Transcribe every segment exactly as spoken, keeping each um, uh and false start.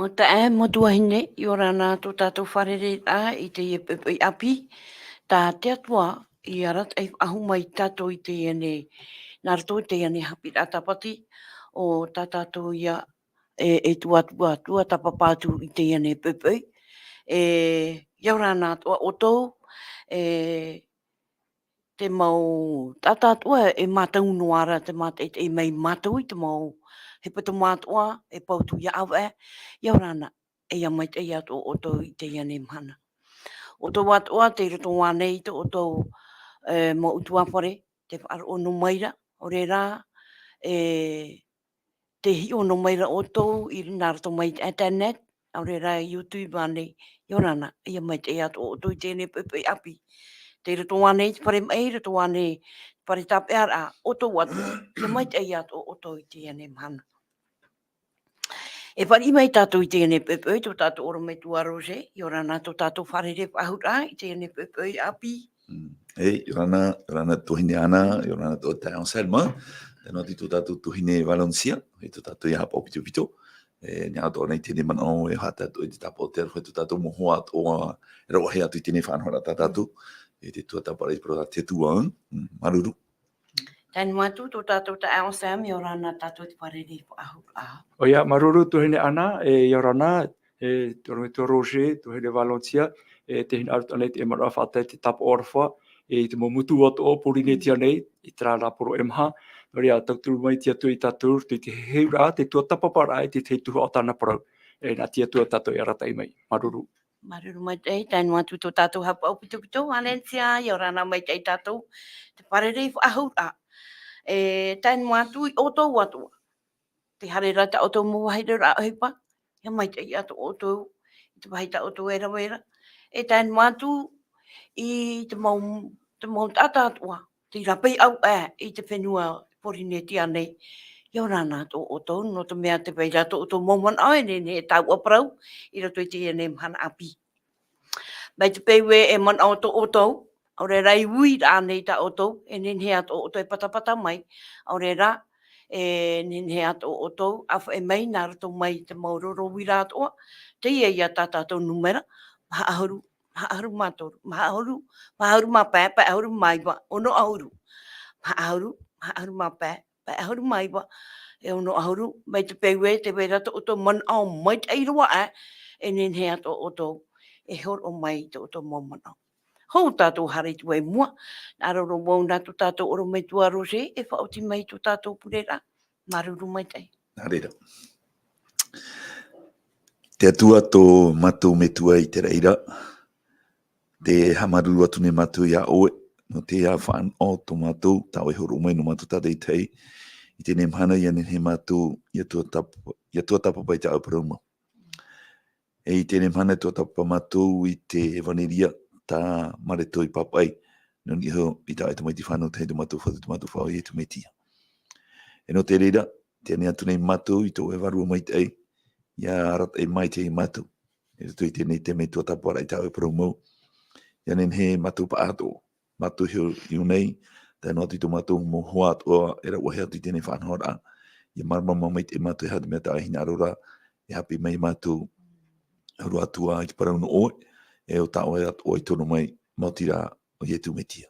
Mau taeaʻe, mau tuahine, ʻia ora na tō tātou fārereiraʻa i teie poʻipoʻi ʻāpī, tā te Atua i arataʻi faʻahou mai tātou i teie nei, nā roto i teie nei haʻapiʻiraʻa tāpati, ʻo tā tātou ia e, e tuatua, tuatāpapa atu i teie nei poʻipoʻi. E, ʻia ora na atoʻa ʻoutou, e, te mau taʻata atoʻa e mātau noa ra te mātaʻitaʻi mai mātou i te mau hepetoma atoʻa e pau atu ia ʻāvaʻe, ʻia ora na, e ʻia maitaʻi atoʻa ʻoutou i teie nei mahana. ʻOutou atoʻa tei roto ānei i tō ʻoutou, e, mau ʻutuāfare, tē faʻaroʻo noa mai ra, ʻo reira, e, tē hiʻo noa mai ra ʻoutou i nā roto mai i te internet, ʻaore rā YouTube ānei, ʻia ora na, ʻia maitaʻi atoʻa ʻoutou i teie nei poʻipoʻi ʻāpī. Tei roto ānei i te fare maʻi, roto ānei i te fare tāpeʻaraʻa, ʻoutou atoʻa, ʻia maitaʻi atoʻa ʻoutou i teie nei mahana. E fāriʻi mai tātou i teie nei poʻipoʻi, tō tātou ʻorometua Roger, ʻia ora na tō tātou fārerei faʻahou ra, i teie nei poʻipoʻi ʻāpī. Mm. E, ʻia ora na, ʻia ora na tuahine Ana, ʻia ora na tō taeaʻe Anselme, tae noa atu i tō tātou tuahine Valencia, e tō tātou ia haʻapaʻo pitopito, e, nehenehe atoʻa nei teie nei manaʻo e haʻatātou i te tāpaʻo o te aroha i tō tātou mau hoa atoʻa, e rave atu i teie nei faʻanahoraʻa tā tātou, e te tuatāpaparaʻa i te parau a te Atua, mm, māuruuru. Tae noa atu tō tātou taeaʻe Anselme, ʻia ora na tātou i te fārerei faʻahou ra. ʻOia, māuruuru tuahine Ana, e, ʻia ora na, e, tō ʻorometua Roger, tuahine Valencia, e, tē hinaʻaro atu nei te manaʻo faʻatae te tāpaʻo aroha, e, i te mau motu atoʻa o Pōrīnetia nei, i terā rā poroʻi e maha. Nō reira, tauturu mai te Atua ia tātou, i te heheuraʻa, te tuatāpaparaʻa, i te tahi tuhaʻa o tāna parau. E, nā te Atua tātou e arataʻi mai. Māuruuru. Māuruuru maitaʻi, tae noa atu tō tātou haʻapaʻo pitopito, Valencia, ʻia ora na maitaʻi tātou, te fārerei faʻahou ra. E, tae noa atu i ʻoutou atoʻa. Tē haere ra tā ʻoutou mau vāhi ra ʻohipa, ʻia maitaʻi atoʻa ʻoutou, i te vāhi tā ʻoutou e rave ra. E tae noa atu i te mau, te mau taʻata atoʻa, tei rāpae au aʻe i te fenua Pōrīnetia nei. ʻIa ora na tō ʻoutou, nō te mea tē vai ra tō ʻoutou mau manaʻo e nehenehe e tāuʻaparau i roto i teie nei mahana ʻāpī. Mai te peu ē e manaʻo tō ʻoutou, ʻaore rā i uiraʻa nei tā ʻoutou, e nehenehe atoʻa ʻoutou e patapata mai, ʻaore rā, e nehenehe atoʻa ʻoutou, ʻāfaʻi mai nā roto mai i te mau roro uira atoʻa, teie ia tā tātou nūmera, maha ʻahuru, maha ʻahuru mā toru, maha ʻahuru, maha ʻahuru mā pae, pae ʻahuru mā iva, ono ʻahuru. Maha ʻahuru, maha ʻahuru mā pae, pae ʻahuru mā iva, e ono ʻahuru, mai te peu ē tē vai ra tō ʻoutou manaʻo maitaʻi roa aʻe, e nehenehe atoʻa ʻoutou e hōroʻa mai i tō ʻoutou mau manaʻo. Hou tātou haere atu i mua, nā roro vau nā tō tātou ʻorometua Roger, e faʻaoti mai i tō tātou pure ra. Māuruuru maitaʻi. Nā reira. Te Atua tō mātou Metua i te raʻi ra, tē haʻamāuruuru atu nei mātou iā ʻoe, nō te fānaʻo tō mātou, tā ʻoe e hōroʻa mai nō mātou tātaʻitahi, i teie nei mahana ʻia nehenehe mātou, ʻia tuatāp-, ʻia tuatāpapa i tā ʻoe parau mau. E i teie nei mahana e tuatāpapa mātou i te ʻevaneria tā Mareko i pāpaʻi, nō niʻa iho i tā ʻoe Tamaiti fānau tahi tō mātou Fatu, tō mātou Faʻaora ʻo Iesu Mesia. E nō te reira, tē ani atu nei mātou i tō ʻoe Vārua Maitaʻi, ʻia arataʻi maitaʻi ia mātou. I roto i teie nei taime tuatāpaparaʻa i tā ʻoe parau mau. ʻIa nehenehe mātou paʻatoʻa, mātou e hiʻo nei, tae noa atu i tō mātou mau hoa atoʻa e rave atu i teie nei faʻanahoraʻa. ʻIa māramarama maitaʻi mātou e aha te mea tā ʻoe e hinaʻaro ra, e haʻapiʻi mai ia mātou, huru atu ā i te parau nō ʻoe, e ʻo tā ʻoe atoʻa i tono mai, maoti rā ʻo Iesu Mesia.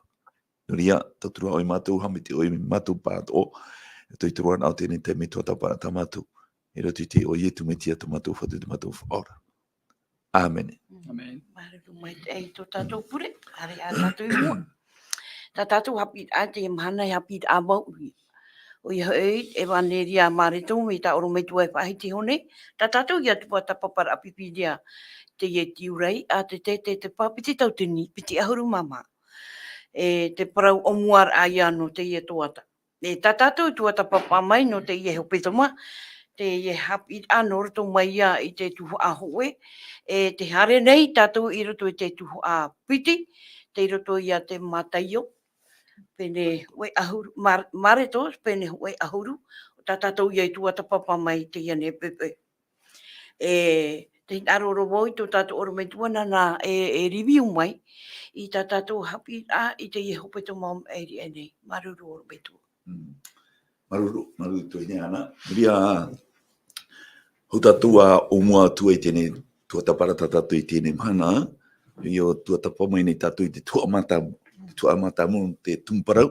Nō reira, tauturu ʻoe ia mātou, haʻamaitaʻi ʻoe ia mātou paʻatoʻa, e tō ʻoe i te roaraʻa o teie nei taime tuatāpaparaʻa tā mātou, i roto i te iʻoa o Iesu Mesia tō mātou Fatu, tō mātou Faʻaora. ʻĀmene. ʻĀmene. Māuruuru maitaʻi tō tātou pure, haere ā tātou i mua. Tā tātou haʻapiʻiraʻa i teie mahana e haʻapiʻiraʻa mau ʻia. ʻOia hoʻi, ʻEvaneria a Mareko, mai tā ʻorometua e faʻahiti iho nei, tā tātou ia tuatāpaparaʻa Pīpīria, teie tiurai, a te tete te pā piti tauatini, piti ʻahuru mā maha. E te parau ʻōmuaraʻa ia nō teie tuatāpapa. E tā tātou tuatāpapa mai nō teie hepetoma, teie haʻapiʻiraʻa nō roto mai ia i te tuhaʻa hōʻē, e tē haere nei tātou i roto i te tuhaʻa piti, tei roto ia te Mataio, pene hōʻē ʻahuru, Mar-, Mareko, pene hōʻē ʻahuru, tā tātou ia i tuatāpapa mai i teie nei poʻipoʻi. E, tē hinaʻaro ra vau i tō tātou ʻorometua nāna e, e review mai i tā tātou haʻapiʻiraʻa i teie hepetoma maʻiri aʻe nei. Māuruuru ʻorometua. Mm. Māuruuru, māuruuru tuahine Ana. Nō reira, Hou tātou ā ʻōmua atu ai teie tuatāpapa tā tātou i teie mahana, ʻia tuatāpapa mai nei tātou i te tuhaʻa mātāmua, te tuhaʻa mātāmua o te tumu parau,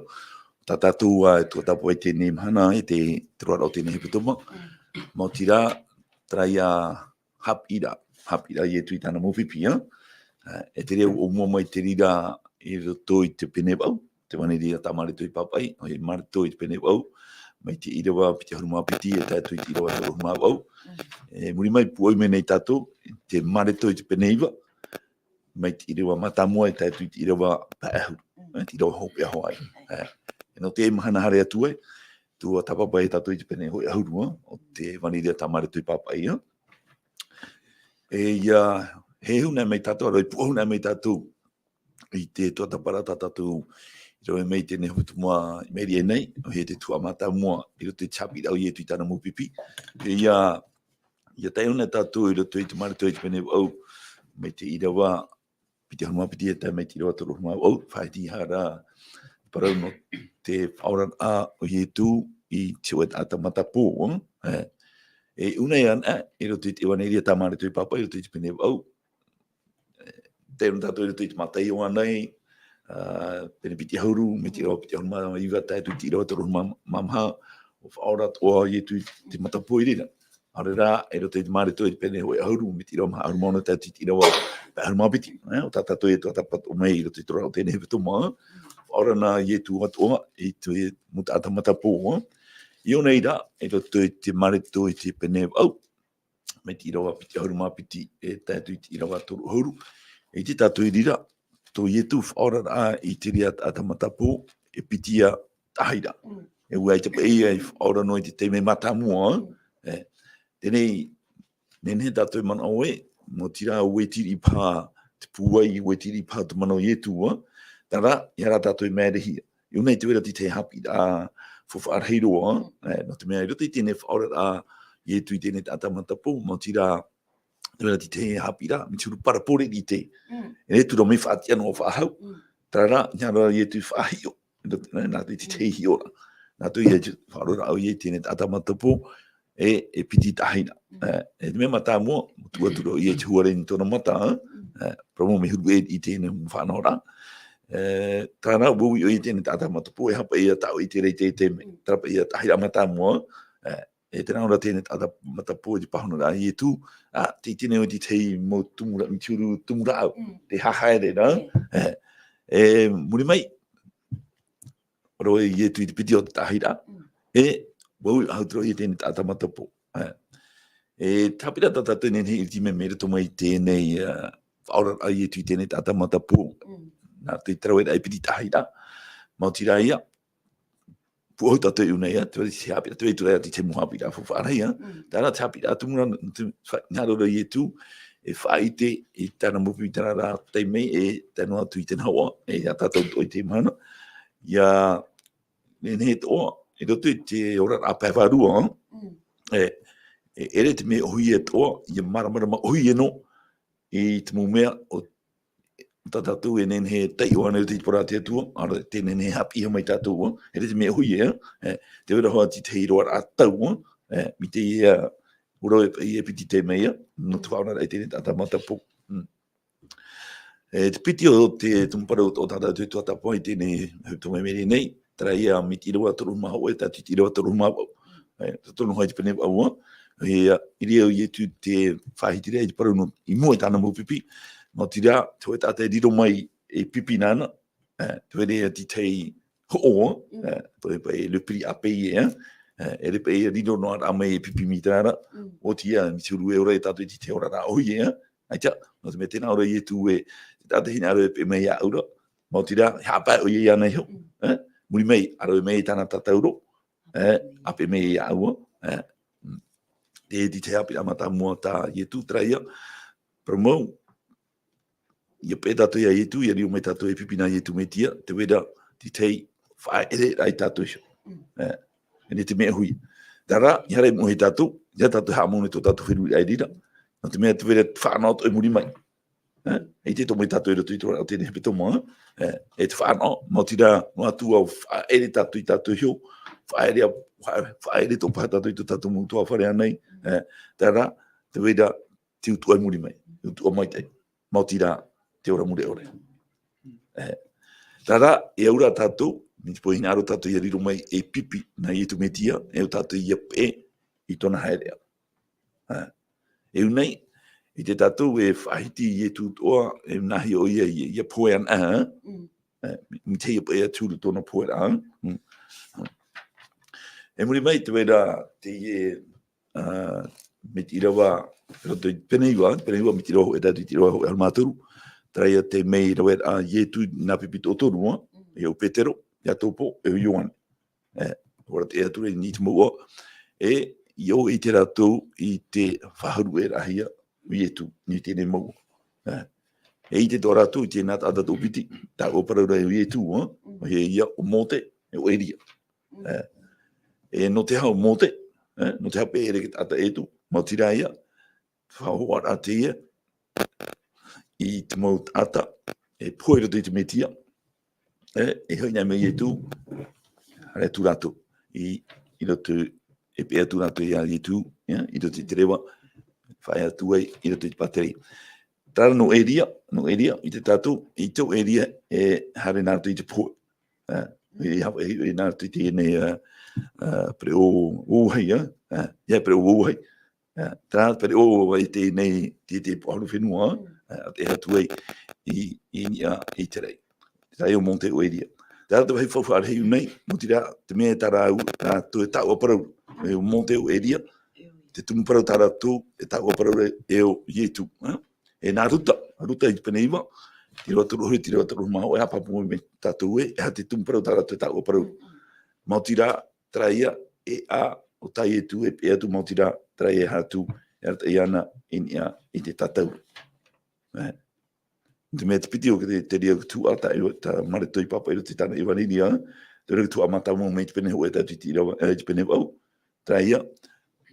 tā tātou ā e tuatāpapa i teie mahana, i te, te roaraʻa o teie hepetoma, maoti rā, terā ïa haʻapiʻiraʻa, haʻapiʻiraʻa a Ietu i tāna mau pipi, ā? Ā, e tere au ʻōmua mai te reira i roto i te pene vaʻu, te ʻevaneria tā Mareko i pāpaʻi, ʻoia hoʻi Mareko i te pene vaʻu, mai te ʻīrava piti ʻahuru mā piti e tae atu i te ʻīrava toru ʻahuru mā vaʻu. Mm. E muri mai pūʻoi mai nei tātou, te Mareko i te pene iva, mai te ʻīrava mātāmua e tae atu i te ʻīrava pae ʻahuru, Mm. e te ʻīrava hopeʻa hoʻi. Mm. E, e nō te mahana haere atu ai, tuatāpapa tātou i te pene hōʻē ʻahuru, ā, o te ʻevaneria tā Mareko i pāpaʻi, ā. E ʻia, e heheu anaʻe mai tātou, ʻaore, pūʻohu anaʻe mai tātou, i te tuatāpapa tā tātou i rave mai i teie hepetoma i maʻiri aʻe nei, ʻoia hoʻi te tuhaʻa mātāmua, i roto i te haʻapiʻiraʻa a Ietu i tāna mau pipi. E ʻia, ʻia tae anaʻe tātou i roto i te Mareko i te pene vaʻu, mai te ʻīrava piti ʻahuru mā piti e tae mai te ʻīrava toru ʻahuru mā vaʻu, faʻaʻite ra te parau nō te faʻaoraraʻa a Ietu i te hōʻē taʻata matapō, ā? E, e ʻūnaʻi anaʻe, i roto i te ʻevaneria tā Mareko i pāpaʻi, i roto i te pene vaʻu, e, tae noa tātou i roto i te Mataio ānei, ā, pene piti ʻahuru, mai te ʻīrava piti ʻahuru mā iva tae atu i te ʻīrava toru ʻahuru mā, mā maha, ʻua faʻaora atoʻa Ietu i te matapō i reira. ʻAore rā, i roto i te Mareko i te pene hōʻē ʻahuru, mai te ʻīrava maha ʻahuru mā ono tae atu i te ʻīrava pae ʻahuru mā piti, ā, ʻo tā tātou e tuatāpapa mai i roto i te roaraʻa o teie hepetoma, ā, faʻaora na Ietu atoʻa i te mau taʻata matapō, ā. I ʻō nei rā, i roto i te Mareko i te pene vaʻu, mai te ʻīrava piti ʻahuru mā piti e tae atu i te ʻīrava toru ʻahuru. E ʻite tātou i reira, tō Ietu faʻaoraraʻa i te reira taʻata matapō, e piti ïa tahi ra. Mm. E ʻua ʻaita paʻi ïa i faʻaora noa i te taime mātāmua, Mm. e, teie, nehenehe tātou e manaʻo ē, maoti rā ʻua ʻite riʻi paha te pūai, ʻua ʻite riʻi paha te mana o Ietu, ā, terā rā, ʻia rā tātou e mairehia. I ʻō nei te vai ra te tahi haʻapiʻiraʻa faufaʻa rahi roa, Mm. e, nō te mea i roto i teie faʻaoraraʻa a Ietu i teie taʻata matapō, maoti rā, te vai ra te tahi haʻapiʻiraʻa, mai te huru parabole i te. Mm. E ʻere atu ra mai faʻatiʻa noa faʻahou. Mm. Terā rā, ʻia rā Ietu i faʻahiʻo. Nā, nā te tahi hiʻoraʻa. Nā te hiʻoraʻa ʻoia i teie taʻata matapō, e, e piti tahi ra. Mm. E, e te mea mātāmua, tuʻu atu ra ʻoia i te huare i tōna mata, Mm. e, parau mau mea huru ʻē i teie mau faʻanahoraʻa. E, terā rā, ʻua ui ʻoia i teie taʻata matapō, e haʻapaʻo ïa tāʻu i te reira i te, te, Mm. terā paʻi ïa tahi ra mātāmua, e, e terā ora teie taʻata matapō i te pāhonoraʻa a Ietu, ā, tē ʻite nei ʻoe i te tahi mau tumu ra-, mai te huru tumu rāʻau, Mm. te hahaere ra, Mm. e, e, muri mai, ʻaore Ietu i te piti o te tahi ra, Mm. e, ʻua ui faʻahou atu ra ʻoia i teie taʻata matapō. E, e te haʻapiʻiraʻa tā tātou e nehenehe e ʻiriti mai mai roto mai i teie, ā, faʻaoraraʻa a Ietu i teie taʻata matapō. Mm. Nā te terā vai ra e piti tahi ra, maoti rā ïa, pūʻohu tātou i ʻō nei ïa, te vai ra te haʻapiʻiraʻa, te vai ra te tahi mau haʻapiʻiraʻa faufaʻa rahi, ā. Mm. Terā rā te haʻapiʻiraʻa tumu ra, te fa-, nā roto ra Ietu, e faʻaʻite i tāna mau pipi terā rā taime, e tae noa atu i te nahoʻa, e ʻia tātou atoʻa i teie mahana. ʻIa, nehenehe atoʻa, i roto i te oraraʻa pae vārua, Mm. e, e ʻere te mea ʻōhie atoʻa, ʻia māramarama ʻōhie noa i te mau mea o tā tātou e nehenehe e taiʻo ana i roto i te parau a te Atua, ʻaore, tē nehenehe e haʻapiʻihia mai tātou, ā, e ʻere te mea ʻōhie, ā, e, te vai ra hoʻi te tahi roaraʻa tau, ā, e, mai teie, ā, ʻōrau e, e piti taime ïa, nō te faʻaoraraʻa i teie taʻata matapō. Mm. E, te piti o te tumu parau o tā tātou e tuatāpapa i teie hepetoma i maʻiri nei, terā ïa mai te ʻīrava toru ʻahuru mā hōʻē, tae atu i te ʻīrava toru ʻahuru mā vaʻu. E, totonu hoʻi te pene vaʻu, ā. E, ʻīrava Ietu te faʻahitiraʻa i te parau nō, i mua i tāna mau pipi. Maoti rā, te hōʻē taʻata e riro mai e pipi nāna, e, te vai ra te tahi hoʻo, Mm. e, te vai ra le prix à payer, e, e, e ʻere paʻi e riro noa ra mai e pipi mai terā ra, Mm. ʻo te ia, mai te huru e ora ai tātou i te oraraʻa ʻōhie, e, ʻaita, nō te mea tē nā ʻō ra Ietu ē, te taʻata hinaʻaro e peʻe mai iāʻu ra, maoti rā, e haʻapae ʻoia iāna iho, Mm. e, muri mai, ʻa rave mai i tāna tatauro, e, ʻāpeʻe mai iāʻu, e, mm. Te, te tahi haʻapiʻiraʻa mātāmua tā Ietu, terā ïa, parau mau, ʻia peʻe tātou iā Ietu, ʻia riro mai tātou e pipi nā Ietu Metia, te vai ra te tahi faʻaʻereraʻa ia tātou iho. Mm. E, e nehenehe te mea ʻōhie. Terā rā, ʻia haere i mua iā tātou, ʻia tātou haʻamau nei tō tātou feruriraʻa i reira. Nō te mea te vai ra te fānaʻo atoʻa i muri mai. E, e ʻite atoʻa mai tātou i roto i te oraraʻa o teie hepetoma, e, e te fānaʻo, maoti rā, noa atu ā faʻaʻere tātou ia tātou iho, faʻaʻere ā, faʻa-, faʻaʻere atoʻa paha tātou i tō tātou mau ʻutuāfare ānei, E, terā, tē vai ra te utuʻa i muri mai, te utuʻa maitaʻi. Maoti rā te ora mure ʻore. E, terā, e au ra tātou, mai te pohe hinaʻaro tātou ʻia riro mai ei pipi nā Ietu Metia, e au tātou ʻia peʻe i tōna haereʻa. E, e au nei, ʻite tātou e faʻahiti Ietu atoʻa, e nāhi ʻoia ʻia, ʻia pohe ana, e? Mm. E, mai te hia paʻi atu tōna poheraʻa, e? Mm. E muri mai, tē vai ra teie, ā, mai te ʻīrava, i roto i te pene iva, pene iva mai te ʻīrava hōʻē tae atu i te ʻīrava hōʻē ʻahuru mā toru, terā ia te mea i raveraʻa a Ietu nā pipi toʻotoru, ā? Mm. E ʻo Petero, Iakobo, e ʻo Ioane. E, ʻua tae atu ra i niʻa i te mouʻa, e, ʻia ʻite rātou i te faʻaruʻeraʻahia o Ietu, i teie nei mouʻa. E, e ʻite atoʻa rātou i teie nā taʻata toʻopiti, taʻatoʻa parau ra o Ietu, ā? Mm. ʻOia ia ʻo Mōte, e ʻo Eria. Mm. E, e nō te aha ʻo Mōte, e, nō te aha paʻi e ʻere te taʻata e ʻite, maoti rā ia, faʻahoʻiraʻa teie, i te mau taʻata, e pohe i roto i te Metia, e, e hoʻi nei mai Ietu, haere atu rātou, i, i roto, e peʻe atu rātou ia Ietu, ia, i roto i te reva, faʻaea atu ai, i roto i te pātireia. Terā nō Eria, nō Eria, ʻite tātou, ʻite ʻo Eria, e haere nā roto i te pohe. E, e, e, e nā roto i teie nei, e, e, pereʻoʻo vāhi, e, e, ia pereʻoʻo vāhi. E, terā pereʻoʻo i teie nei, te, te pūʻohu fenua, e, e ʻite atu ai i, i niʻa i te raʻi. Terā ʻo Mōte ʻo Eria. Terā te vāhi faufaʻa rahi nei, maoti rā, te mea tā rātou, rātou e taʻatoʻa parau, e ʻo Mōte ʻo Eria, te tumu parau tā rātou, e taʻatoʻa parau e ʻo Ietu, e? E nā Ruta, Ruta i te pene iva, te ʻīrava toru ʻahuru, te ʻīrava toru ʻahuru mā hōʻē, e haʻapāpū mai tātou ē, e aha te tumu parau tā rātou e taʻatoʻa parau. Maoti rā, terā ia, e ʻā, ʻo tā Ietu, e peʻe atu maoti rā, terā ia e haere atu, e arataʻi ana, i niʻa i te tātauro. E. Te mea te piti ʻo te, te reira tuhaʻa, tā, tā Mareko i pāpaʻi i roto i tāna ʻevaneria, te reira tuhaʻa mātāmua mai te pene hōʻē tae atu i te ʻīrava, e, te pene vaʻu, terā ia,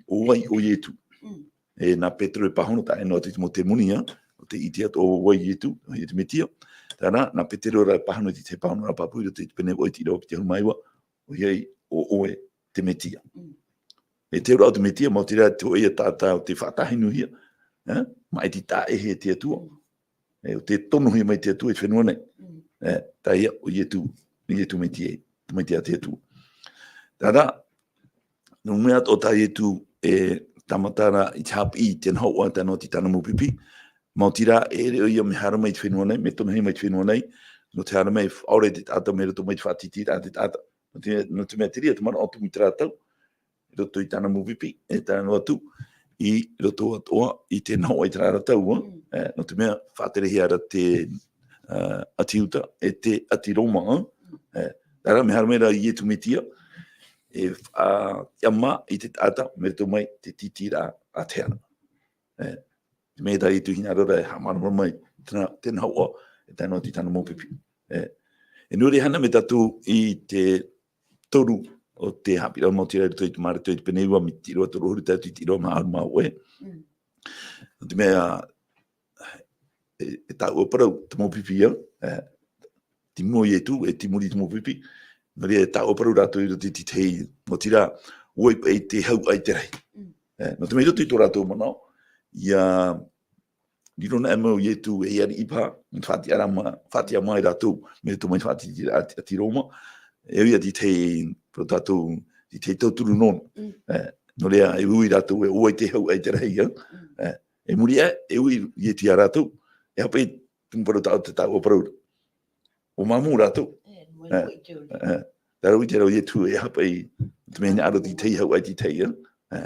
ʻo vai ʻo Ietu. Mm. E nā Petero e pāhono taʻa ʻē noa atu i te mau temoni, ʻo tē ʻite atoʻa ʻo vai Ietu, ʻoia te Metia. Terā, nā Petero rā e pāhono i te tahi pāhonoraʻa pāpū i roto i te pene vaʻu i te ʻīrava piti ʻahuru mā iva, ʻoia ʻo ʻoe te Metia. Mm. E te auraʻa o te Metia, maoti rā te hōʻē ia taʻata ʻo tē faʻatāhinuhia, e? Maʻiti taʻa ʻē e te Atua. Mm. E, ʻo tē tonohia mai te Atua i te fenua nei. Mm. E, terā ia ʻo Ietu, Ietu Metia, te Metia a te Atua. Terā, nō te mea atoʻa tā Ietu e tāmata ra i te haʻapiʻi i te nahoʻa tae noa atu i tāna mau pipi, maoti rā, e ʻere ʻoia mea haere mai i te fenua nei, mea tonohia mai i te fenua nei, nō te haere mai faʻaora i te taʻata mai roto mai i te faʻatītīraʻa a te taʻata. Nō te, nō te mea te reira te manaʻo tumu i terā tau, i roto i tāna mau pipi, e tae noa atu, i roto atoʻa i te nahoʻa i terā ra tau, ā? Mm. E, nō te mea, faʻaterehia ra te, ā, ʻāti Iuta, e te ʻāti Roma, ā? Mm. E, terā mea haere mai ra Ietu Metia, e, ā, ʻia mā i te taʻata, mai roto mai te tītīraʻa a te ara. E, te mea tā Ietu hinaʻaro ra e haʻamāramarama mai, tēnā, tēnā hoʻi, e tae noa atu i tāna mau pipi. E, e nō reira hana mai tātou i te toru o te haʻapiʻiraʻa maoti rā i roto i te Mareko i te pene iva mai te ʻīrava toru ʻahuru tae atu i te ʻīrava mā ʻahuru mā hōʻē. Mm. Nō te mea, e, e taʻatoʻa parau, te mau pipi ia, e, te mua o Ietu, e te muri i te mau pipi. Nō reira, e taʻatoʻa parau rātou i roto i te tahi, maoti rā, ʻo vai paʻi te hau ʻaita rahi. Mm. E, nō te mea i roto i tō rātou manaʻo, ʻia riro na e mau Ietu e ariʻi paha, faʻatiʻa ra ma-, faʻatiʻa mai rātou, mai roto mai faʻatiʻa a, a te Roma, e ui a te tahi, parau tātou, te tahi tauturu nōna. Mm. E, nō reira, e ui rātou, e ʻo vai te hau ʻaita rahi, ā? Mm. E, e muri aʻe, e ui Ietu ia rātou, e aha paʻi te mau parau tā, te taʻatoʻa parau ra. ʻO māmū rātou. E, nō reira, e, e, terā ui te rau Ietu, e aha paʻi, te mea hinaʻaro te tahi hau ʻaita rahi, ā?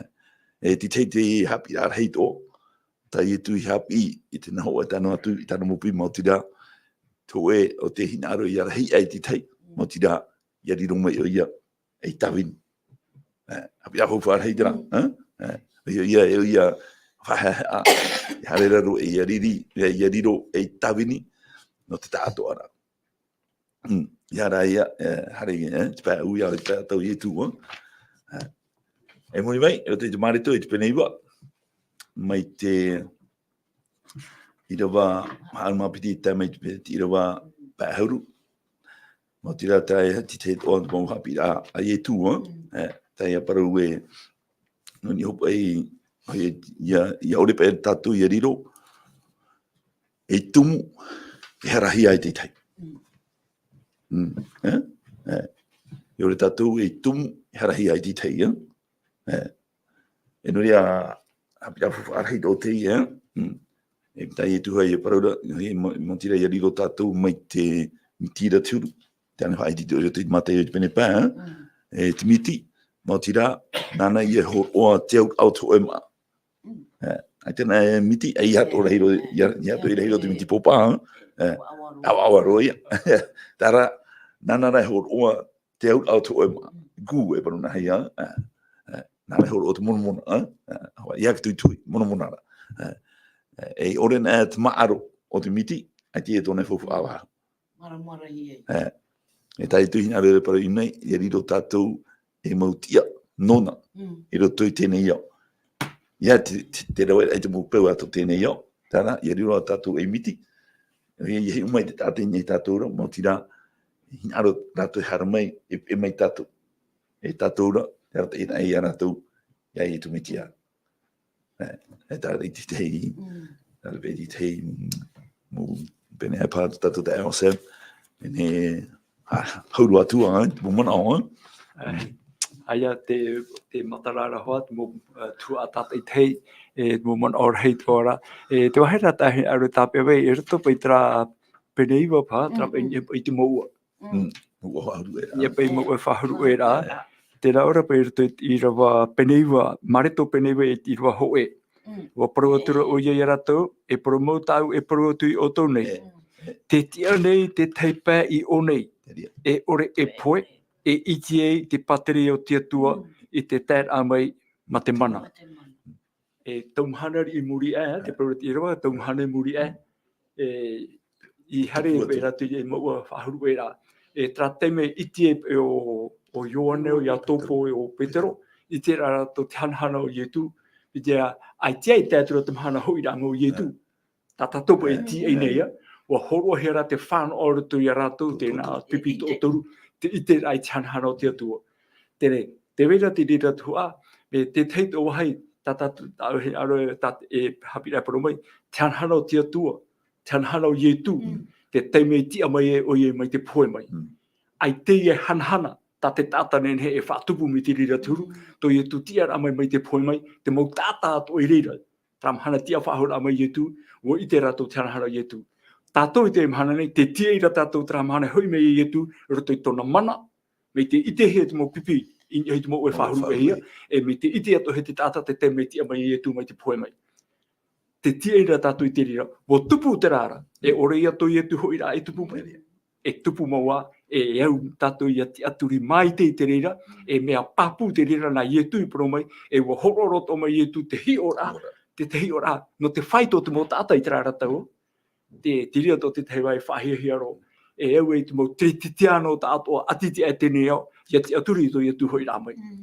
E, e te tahi te haʻapiʻiraʻa rahi atoʻa, tā Ietu i haʻapiʻi i te nahoʻa e tae noa atu i tāna mau pipi maoti rā, te hōʻē ʻo tē hinaʻaro ʻia rahi ai te tahi, maoti rā, ʻia riro mai ʻoia ei tāvini. E, haʻapiʻiraʻa faufaʻa rahi terā, ā? E, ʻoia, ʻoia, ʻoia, faʻahaʻehaʻa, e haere ra roa, ʻia riri, ʻia, ʻia riro ei tāvini, nō te taʻatoʻaraʻa. Mm, ʻia rā ia, e, haere, e, te pae ʻau ia, te pae tau Ietu, ā. E, e muri mai, i roto i te Mareko, i te pene iva, mai te ʻīrava ʻahuru mā piti tae mai te, te ʻīrava pae ʻahuru. Maoti rā terā e te tahi atoʻa mau haʻapiʻiraʻa a Ietu, ā. Mm. E, terā ia parau e, nō niʻa hopeʻa i ʻoia, ʻia, ʻia ʻore paʻi tātou ʻia riro, e tumu, e harahia e te tahi. Mm. Mm. Eh? Eh. ʻIa ʻore tātou e tumu, e harahia e te tahi, eh? Eh. E nō reira, haʻapiʻiraʻa faufaʻa rahi tō teie, eh? Mm. E tā Ietu hoʻi e parau ra, e mau-, maoti rā ʻia riro tātou mai te miti ra te huru. Te ani faʻaiti te ʻoire o te Mataio i te pene pae, eh? Mm. E te miti, maoti rā, nāna ʻia hōroʻa te auraʻa o te hōʻē māʻa. Mm. Eh, ʻaita nā e miti, ʻaita ʻia atoʻa ra hia roa, ʻia, ʻia atoʻa ra hia roa te miti pōpā, eh? Eh, ʻavaʻava roa. ʻAvaʻava roa ia. Terā, nāna rā e hōroʻa te auraʻa o te hōʻē māʻa. Mm. Gū, e parau nā hea, eh, eh, nāna e hōroʻa te monamona, eh? Eh, ʻoia, ʻia tuitui, monamona ra. Eh, eh, e ʻore nā te māʻaro o te miti, ʻaita e tōna faufaʻa vāhi. Māramarama ai. Eh, e tā Ietu hinaʻaro e parau i ʻō nei, ʻia riro tātou e mau tiʻa nōna, mm, i roto i teie nei ao. ʻIa te, te, te rave ai te mau peu atoʻa teie nei ao. Terā, ʻia riro tātou ei miti. ʻIa, ʻia hiʻo mai te taʻata i niʻa iā tātou ra, maoti rā, hinaʻaro rātou e haere mai, e, e mai tātou. E tātou ra, e arataʻi ra iā rātou, ʻia Ietu Metia. Eh, e tā reira te tahi, mm, tā reira te tahi, mm, mau pene e pā tātou te L S M, pene, ah, hau roa atu, ah, te mau manaʻo, ah. Eh, ʻaita te, te matara ra hoʻi, te mau, eh, tuhaʻa tātaʻitahi, e, te mau manaʻo rahi atoʻa ra. E, te vāhi ra tāʻu e hinaʻaro e tāpeʻa mai, i roto paʻi terā pene iva paʻi, terā, mm, pene, mm, i te mouʻa. Mm. Mm. Mouʻa faʻahuru ʻē ra. ʻIa paʻi mouʻa faʻahuru ʻē ra. Terā ora paʻi i roto i te ʻīrava pene iva, Mareko pene iva i te ʻīrava hōʻē. Mm. ʻUa parau atu ra ʻoia iā rātou, e parau mau tāʻu, e parau atu iā ʻoutou nei. E, e. Tē tiʻa nei te tahi pae i ʻō nei. Te reira. E ʻore e pohe, e ʻite ai te pātireia o te Atua, mm, i te taeraʻa mai mā te mana. Mā te mana. E tau mahana i muri aʻe, te parau ra te ʻīrava, tau mahana i muri aʻe, e, i haere paʻi rātou e mouʻa faʻahuru ʻē ra. E terā taime i ʻite ai ʻo, ʻo Ioane, ʻo Iakobo, ʻo Petero, i ʻite ra rātou te hanahana o Ietu, i te, ʻaita e tae atu ra te mahana hoʻiraʻa mai o Ietu. Tā tātou paʻi e tīaʻi nei, ā, ʻua hōroʻahia ra te fānaʻo i roto iā rātou, tēnā pipi toʻotoru, te ʻiteraʻa i te hanahana o te Atua. Terā, tē vai ra te reira tuhaʻa, e te tahi atoʻa vāhi, tā tātou, tā e hinaʻaro, tā, e haʻapiʻiraʻa e parau mai, te hanahana o te Atua, te hanahana o Ietu, mm, te taime i tiʻa mai ai ʻoia mai te pohe mai. Mm. ʻAita e hanahana, tā te taʻata nehenehe e faʻatupu mai te reira te huru, mm, tō Ietu tiʻaraʻa mai mai te pohe mai, te mau taʻata atoʻa i reira. Terā mahana tiʻa faʻahou mai Ietu, ʻua ʻite rātou te hanahana o Ietu. Tātou i teie mahana nei, tē tīaʻi ra tātou terā mahana e hoʻi mai Ietu, i roto i tōna mana, mai te ʻitehia te mau pipi, i niʻa i te mau ʻoe faʻahuru ʻē hia, e mai te ʻite atoʻa e te taʻata te taime i tiʻa mai Ietu mai te pohe mai. Tē tīaʻi ra tātou i te reira, ʻua tupu terā ra, e ʻore ia tō Ietu hoʻiraʻa e tupu mai. E tupu mau ā, e au tātou ʻia tiʻaturi maitaʻi i te reira, e mea pāpū te reira nā Ietu i parau mai, e ʻua hōroʻa atoʻa mai Ietu te hiʻoraʻa, te, te hiʻoraʻa, nō te fāito o te mau taʻata i terā ra tau, te, te reira tō te tahi vāhi faʻahiahia roa, e au i te mau Teretetiano tāʻatoʻa ʻati i teie nei ao, ʻia tiʻaturi i tō Ietu hoʻiraʻa mai. Mm.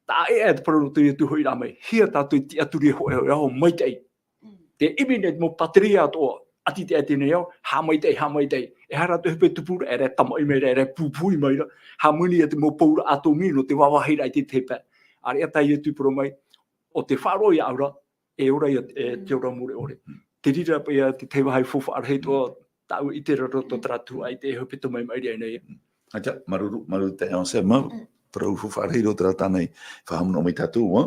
Taʻa ʻē ā te parau nō tō Ietu hoʻiraʻa mai, hia tātou i tiʻaturi e hōʻē, hōʻē ao maitaʻi. Mm. Tē ʻimi nei te mau pātireia atoʻa, ʻati i teie nei ao, haʻamaitaʻi, haʻamaitaʻi. E aha rātou e hope tupu ra, e rave tamaʻi mai ra, e rave pūpū mai ra. Haʻamāuruuru i te mau paura ʻātōmī nō te vāvāhiraʻa i te tahi pae. ʻĀreʻa tā Ietu i parau mai, ʻo tē faʻaroʻo iāʻu ra, e ora ia, e te ora mure ʻore. Mm. Te reira paʻi ia te tahi vāhi faufaʻa rahi atoʻa tāʻu i ʻite ra roto terā tuhaʻa i te hepetoma i maʻiri aʻe nei. Mm. ʻAita, māuruuru, māuruuru te L S M, mm, parau faufaʻa rahi roa terā tāna i faʻahaʻamanaʻo mai tātou, ā.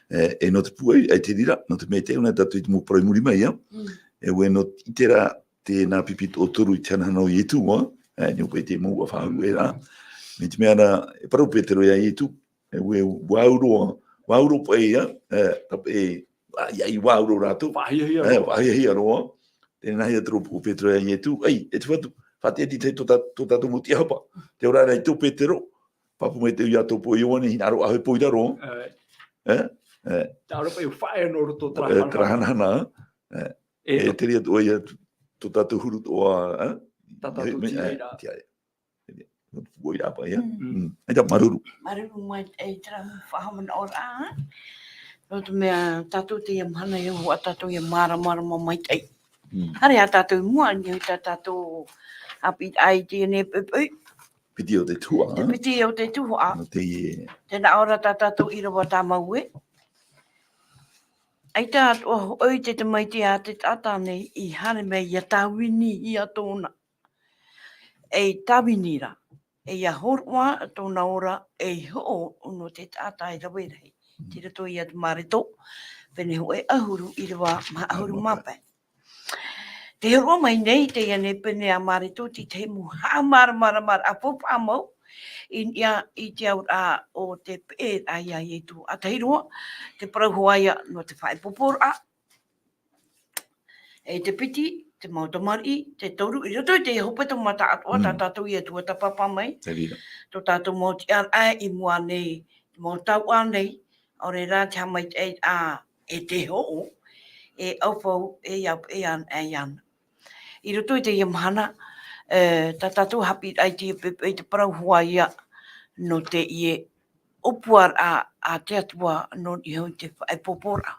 E, e nō te pūai, ʻaita e te reira, nō te mea tē ʻite nei tātou i te mau parau i muri mai, ā. Mm. E ʻua nō te ʻite ra tēnā pipi toʻotoru i te hanahana o Ietu, ā. E, nō paʻi te mouʻa faʻahou ē rā. Mai te mea ra, e parau Petero iā Ietu, e ʻua, ʻua au roa, ʻua au roa paʻi ia, e, tā paʻi, ʻa, ʻia, ʻia au roa rātou. Faʻahiahia roa. E, faʻahiahia roa. Tē nā hea te rōpū o Petero iā Ietu, ʻei, e te Fatu, faʻatiʻa i te, tō tā-, tō tātou mau tiʻahapa. Tē ora ra i tō Petero, pāpū mai te Iakobo, Ioane, hinaʻaro ʻāfaʻi i raro. E. E? E. Terā paʻi e faʻaea noa roto terā hanahana. E, terā hanahana, e. E, e te reira atoʻa ia tō tātou huru atoʻa, e? Tā tātou tiʻairaʻa. Tiʻairaʻa. Nō te pūai ra paʻi, ā. Mm. Mm. ʻAita, māuruuru. Māuruuru maitaʻi i terā mau faʻahaʻamanaʻoraʻa, ā. Nō te mea tātou teie mahana e hōhoʻa tātou ʻia māramarama maitaʻi. Mm. Haere ā tātou i mua, i niʻa i tā tātou haʻapiʻiraʻa i teie nei poʻipoʻi. Piti o te tuhaʻa, ā. Te piti o te tuhaʻa. Nō teie. Tē nā ʻō ra tā tātou ʻīrava tāmau ē. ʻAita atoʻa hoʻi te tamaiti a te taʻata nei i haere mai ʻia tāvini ia tōna. E tāvini ra, e ʻia hōroʻa tōna ora ei hoʻo nō te taʻata e rave rahi. Tei roto ia te Mareko, pene hōʻē ʻahuru ʻīrava maha ʻahuru mā pae. Tē hōroʻa mai nei teie nei pene a Mareko, te tahi mau haʻamāramaramaraʻa faufaʻa mau i niʻa i te auraʻa o te peʻeraʻa ia Ietu. ʻA tahi roa, te parau hoʻi ia nō te faʻaipoiporaʻa. E te piti, te mau tamariʻi, te toru, i roto i te hepetoma mataʻatoʻa, tā Mm. tātou ia tuatāpapa mai. Te reira. Tō tātou mau tiʻaraʻa i mua nei, te mau tauʻa nei, ʻaore rā te haʻamaitaʻiraʻa e te hoʻo, e ʻaufau, e ʻia, e ana, e ana. I roto i teie mahana, e, tā tātou haʻapiʻiraʻa i te, i te parau hoʻi ia nō teie ʻōpuaraʻa a te Atua nō niʻa i te faʻaipoiporaʻa.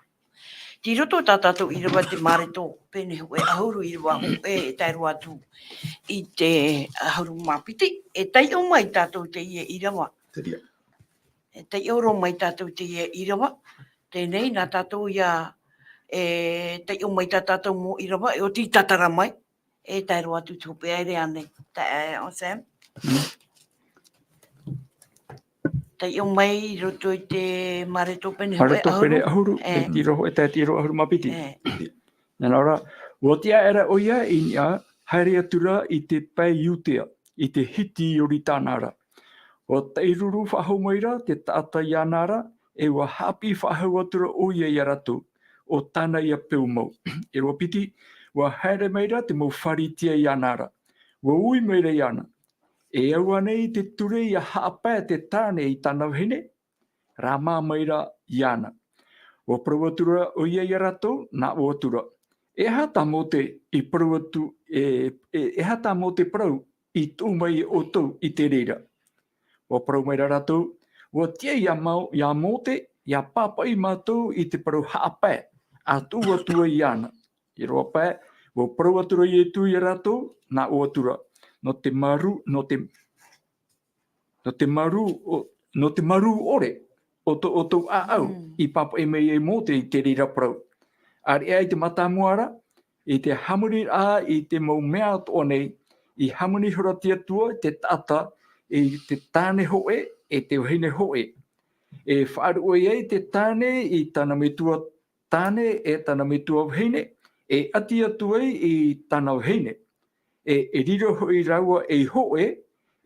Tei roto tā tātou ʻīrava te Mareko, pene hōʻē ʻahuru ʻīrava hōʻē e tae roa atu i te ʻahuru mā piti, e taiʻo mai tātou teie ʻīrava. Te reira. E taiʻo roa mai tātou teie ʻīrava, teie nei nā tātou ia, e taiʻo mai tā tātou mau ʻīrava, e oti tātara mai, e tae roa atu te hopeʻa ʻere ānei, tā, e, o Sam. Mm. Taiʻo mai i roto i te Mareko pene hōʻē Mareko pene ʻahuru. ʻAhuru, E. e tiro, e tae tiro ʻahuru mā piti. E. Nā reira, ʻua tiʻa aʻera ʻoia i niʻa, haere atu ra i te pae Iudea, i te hiti Ioritana ra. ʻUa taʻiruru faʻahou mai ra te taʻata iāna ra, e ʻua haʻapiʻi faʻahou atu ra ʻoia ia rātou, ʻo tāna ia peu mau. ʻĪrava piti, ʻua haere mai ra te mau Pharisea iāna ra. ʻUa ui mai ra iāna, e au ānei i te ture ʻia haʻapae te tāne i tāna vahine? Rāmā mai ra iāna. ʻUa parau atu ra ʻoia ia rātou, nā ʻō atu ra, e aha tā Mōte i parau atu, e, e, e aha tā Mōte parau i tuʻu mai ia ʻoutou i te reira? ʻUa parau mai ra rātou, ʻua tiʻa ia Mō-, ia Mōte, ʻia pāpaʻi mātou i te parau haʻapae, ʻa tuʻu atu ai iāna. ʻĪrava pae, ʻua parau atu ra Ietu ia rātou, nā ʻō atu ra, nō te marū, nō te, nō te marū, o, nō te marū ʻore, o tō, o tō ʻāʻau, Mm. i pāpaʻi mai ai Mōte i te reira parau. ʻĀreʻa i te mātāmua ra, i te hāmani ra, i te mau mea atoʻa nei, i hāmani ihora te Atua, te taʻata, i te tāne hōʻē, e te vahine hōʻē. E faʻaruʻe ai te tāne i tāna metua tāne e tāna metua vahine, e ʻati atu ai i tāna vahine. E, e riro hoʻi rāua ei hōʻē,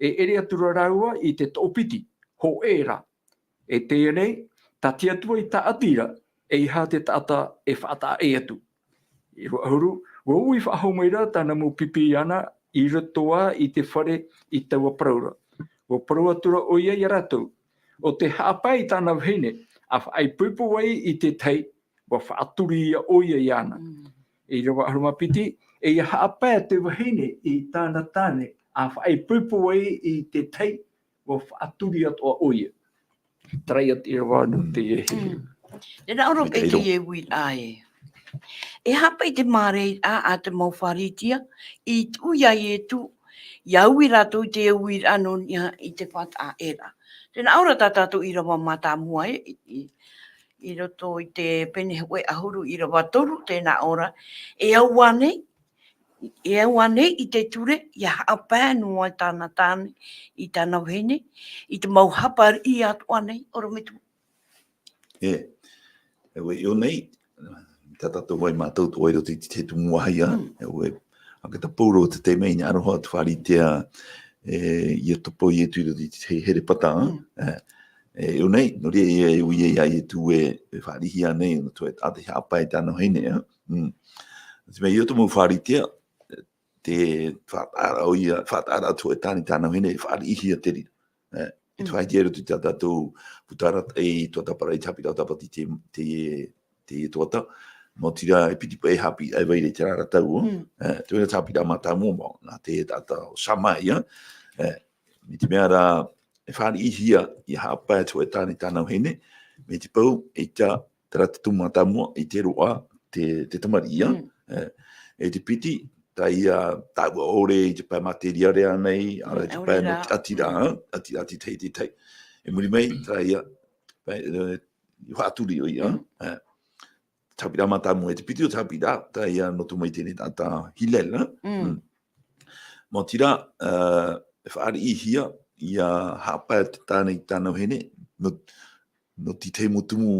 e ʻere atu ra rāua i te toʻopiti, hōʻē rā. E teie nei, tā te Atua i tāʻati ra, e ʻeiaha te taʻata e faʻataʻa ʻē atu. ʻĪrava ʻahuru, ʻua ui faʻahou mai ra tāna mau pipi iāna i roto ā i te fare i taua parau ra. ʻUa parau atu ra ʻoia ia rātou, ʻo tē haʻapae i tāna vahine, ʻa faʻaipoipo ai i te tahi, ʻua faʻaturi ia ʻoia iāna. Mm. ʻĪrava ʻahuru mā piti, e ʻia haʻapae te vahine i tāna tāne, ʻa faʻaipoipo ai i te tahi, ʻua faʻaturi atoʻa ʻoia. Terā ia te ʻīrava nō Mm. teie hiri. Mm. Tē nā ʻō ra Mai te paʻi i ʻairo. teie uiraʻa ē. E aha paʻi te mārairaʻa a te mau Pharisea, i tuʻu ia Ietu, ʻia ui rātou i te uiraʻa nō niʻa i te faʻataʻa ʻē ra. Tē nā ʻō ra tā tātou ʻīrava mātāmua ē, i, i, i roto i te pene hōʻē ʻahuru ʻīrava toru, tē nā ʻō ra, e au ānei, e au ānei i te ture, ʻia haʻapae noa tāna tāne, i tāna vahine, i te mau haʻapae riʻi atoʻa nei, ʻorometua. E, e ʻua ʻite nei, tā tātou vai mātou tō ai roto i te tumu vāhi, Mm. e ʻua, ʻa ke tā Pauro te taime i nā aroha te Pharisea, e, ʻia topo Ietu i roto i te here pata, Mm. e, e ʻite nei, nō reira ia e ui ai ia Ietu e, e faʻariʻihia nei, nō te, ʻa te haʻapae i tāna vahine, e. Mm. Te mea i roto mau Pharisea, te faʻataʻa ra ʻoia, faʻataʻa ra atu e tāna i tāna vahine, e faʻariʻihia te reira. E, e Mm. faʻaʻite ai roto i tā tātou puta arataʻi, tuatāpaparaʻa i te haʻapiʻiraʻa tāpati te, te, te tuata, maoti rā e piti paʻi haʻapiʻiraʻa e vai ra i terā ra tau, Mm. e, te mea te haʻapiʻiraʻa mātāmua mau, nā te taʻata ʻo Samaria, e, mai te mea rā, e faʻariʻihia, ʻia haʻapae atu e tāna i tāna vahine, mai te peu, e tā, terā te tumu mātāmua, i te roaʻa, te, te tamariʻi, Mm. e, e te piti, tā ia tāua ʻore i te pae materiare ānei, ʻaore Mm, te ʻaore pae nō rā. te ʻati ra, Mm. ʻati, ʻati tahi te tahi. E muri mai, Mm. tā ia, pae, e, i faʻaturi ʻoia, Mm. e, te haʻapiʻiraʻa mātāmua, e te piti o te haʻapiʻiraʻa, tā ia nō tō mai teie taʻata Hillel, ā? Mm. Mm. Maoti rā, ā, e fāriʻihia, ʻia haʻapae te tāne i tāna vahine, nō, nō te tahi mau tumu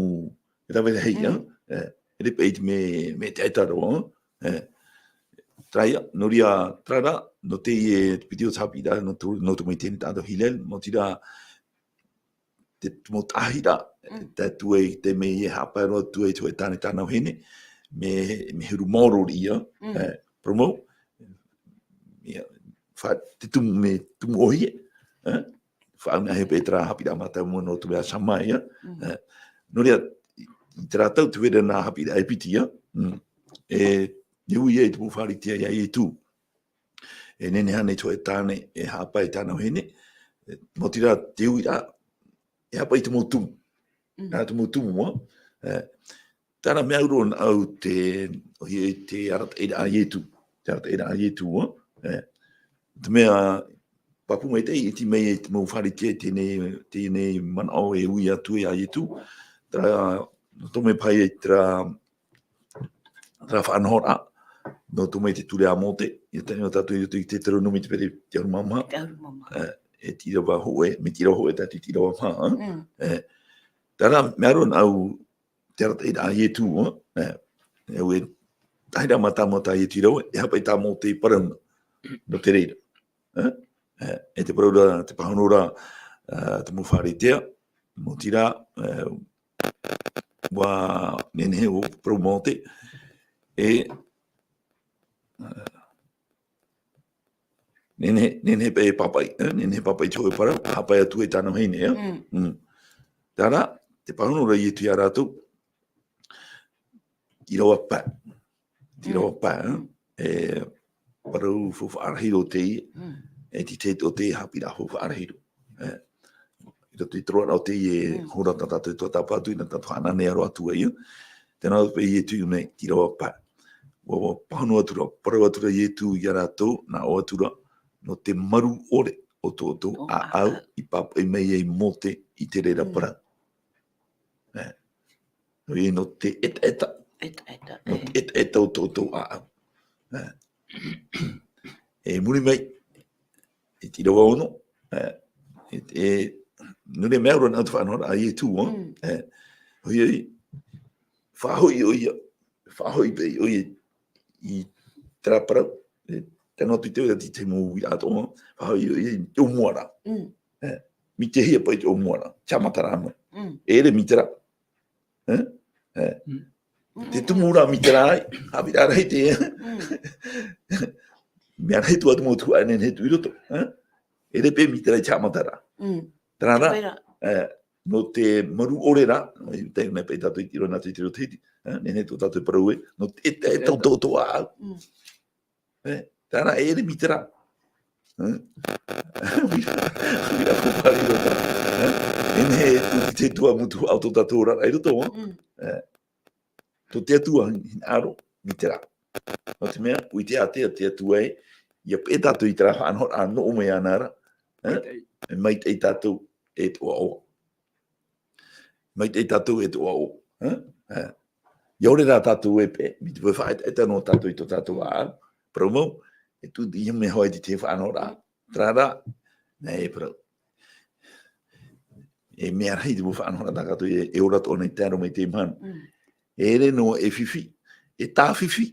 rave rahi, ā? Mm. E, e rave i te mea, mea taʻata roa, ā? E, terā ia, nō reira, terā rā, nō teie te piti o te haʻapiʻiraʻa, nō tō, nō tō mai teie taʻata Hillel, maoti rā, te mau taʻahiraʻa, Mm. te tuai, te mea e haʻapae roa, tuai, tuai tāne tāna vahine, mea, mea huru maoro ia, Mm. e, parau mau, ia, fa-, te tumu, mea tumu ʻōhie, e, faʻaʻunaʻahia paʻi terā haʻapiʻiraʻa mātāmua nō te mea Samaria, Mm. e, nō reira, i, i terā tau, tē vai ra nā haʻapiʻiraʻa e piti ia, mm, e, e ui ia i te mau Pharisea ia Ietu. E nehenehe ānei te hōʻē tāne e haʻapae i tāna vahine, e, maoti rā te uiraʻa, e haʻapae i te mau tumu. Mm. Nā te mau tumu, ā, e, terā mea au roa nā au te, ʻoia te arataʻiraʻa a Ietu, te arataʻiraʻa a Ietu, ā, e, te mea, pāpū maitaʻi, e ʻite mai ai te mau Pharisea i teie, teie manaʻo e ui atu ia Ietu, terā, nō te mea paʻi terā, terā faʻanahoraʻa, nō tō mai te ture a Mōte, ʻia tae noa tātou i roto i te Teuteronome te pene ʻahuru mā maha. Te ʻahuru mā maha. E, e te ʻīrava hōʻē, mai te ʻīrava hōʻē tae te ʻīrava maha, ā? Mm. E, terā, mea roa nā au te arataʻiraʻa a Ietu, ā? E, e, e, taʻahiraʻa mātāmua tā Ietu i rave, e haʻapae tā Mōte i parau na, nō te reira. Ā? E, e te parau ra, te pāhono ra, ā, te mau Pharisea, maoti rā, e, ʻua nehenehe ʻo parau Mōte, e, ā, nehenehe, nehenehe paʻi e pāpaʻi, e, nehenehe e pāpaʻi i te hōʻē parau, haʻapae atu i tāna vahine, ā? Mm. Mm. Terā rā, te pāhono ra Ietu ia rātou, ʻīrava pae. Te Mm. ʻīrava pae, ā? Mm. E, parau faufaʻa rahi roa teie, Mm. e te tahi o te haʻapiʻiraʻa faufaʻa rahi roa. E, i roto i te roaraʻa o teie Mm. hora tā tātou e tuatāpapa atu, ʻia tātou haʻananea roa atu ai, ā? Tē nā ʻō paʻi Ietu i ʻō nei, te ʻīrava pae. ʻUa, ʻua pāhono atu ra, parau atu ra Ietu ia rātou, nā ʻō atu ra, nō te maru ʻore o tō ʻoutou ʻāʻau i pāpaʻi mai ai Mōte i te reira Mm. parau. E. ʻOia nō te ʻetaʻeta. ʻEtaʻeta, Nō e. te ʻetaʻeta o tō ʻoutou ʻāʻau. E. E muri mai, i te ʻīrava ono, e, e, e, nō reira mea roa nā te faʻanahoraʻa a Ietu, ā? Mm. E. ʻOia, faʻahoʻi ʻoia, faʻahoʻi paʻi ʻoia i terā parau, e, tē nā ʻō atu i te, te mau uiraʻa atoʻa, faʻahoʻi ʻoia i te ʻōmuaraʻa. Mm. E, mitehia paʻi te ʻōmuaraʻa, te haʻamataraʻa mai. Mm. E ʻere mitera. E? E. Mm. Te tumu ra mitera ai, haʻapiʻiraʻa rahi teie. Mm. Mea rahi atu ā te mau tuhaʻa e nehenehe atu i roto, e? E ʻere paʻi mitera i te haʻamataraʻa. Mm. Terā rā, Te vai ra. e, nō te maru ʻore ra, i te mea paʻi tātou i te ʻīrava nā te ʻīrava Tahiti, e, nehenehe tō tātou e parau ē, nō te, e, e, tō, tō, tō ʻāʻau. Mm. E, terā rā, e ʻere mitera. E? Mea, mea faufaʻa rahi roa terā. E? E nehenehe e tū, te tuamotu ʻo tō tātou oraraʻa i roto, e? Mm. E, tō te Atua hinaʻaro, mitera. Nō te mea, ʻua ʻite ā te, te Atua ē, ʻia peʻe tātou i terā faʻanahoraʻa nō ʻō mai iāna ra, e? Maitaʻi. E maitaʻi tātou e te ʻoaʻoa. Maitaʻi tātou e te ʻoaʻoa, e? E. ʻIa ʻore rā tātou e peʻe, mai te peu e faʻaʻetaʻeta noa tātou i tō tātou ʻāʻau, parau mau, e tū i mea hoʻi te, te faʻanahoraʻa. Terā rā, nā e parau. E mea rahi te mau faʻanahoraʻa tā tātou e, e ora atoʻa nei, tae roa mai i teie mahana. Mm. E ʻere noa e fifi, e tāfifi.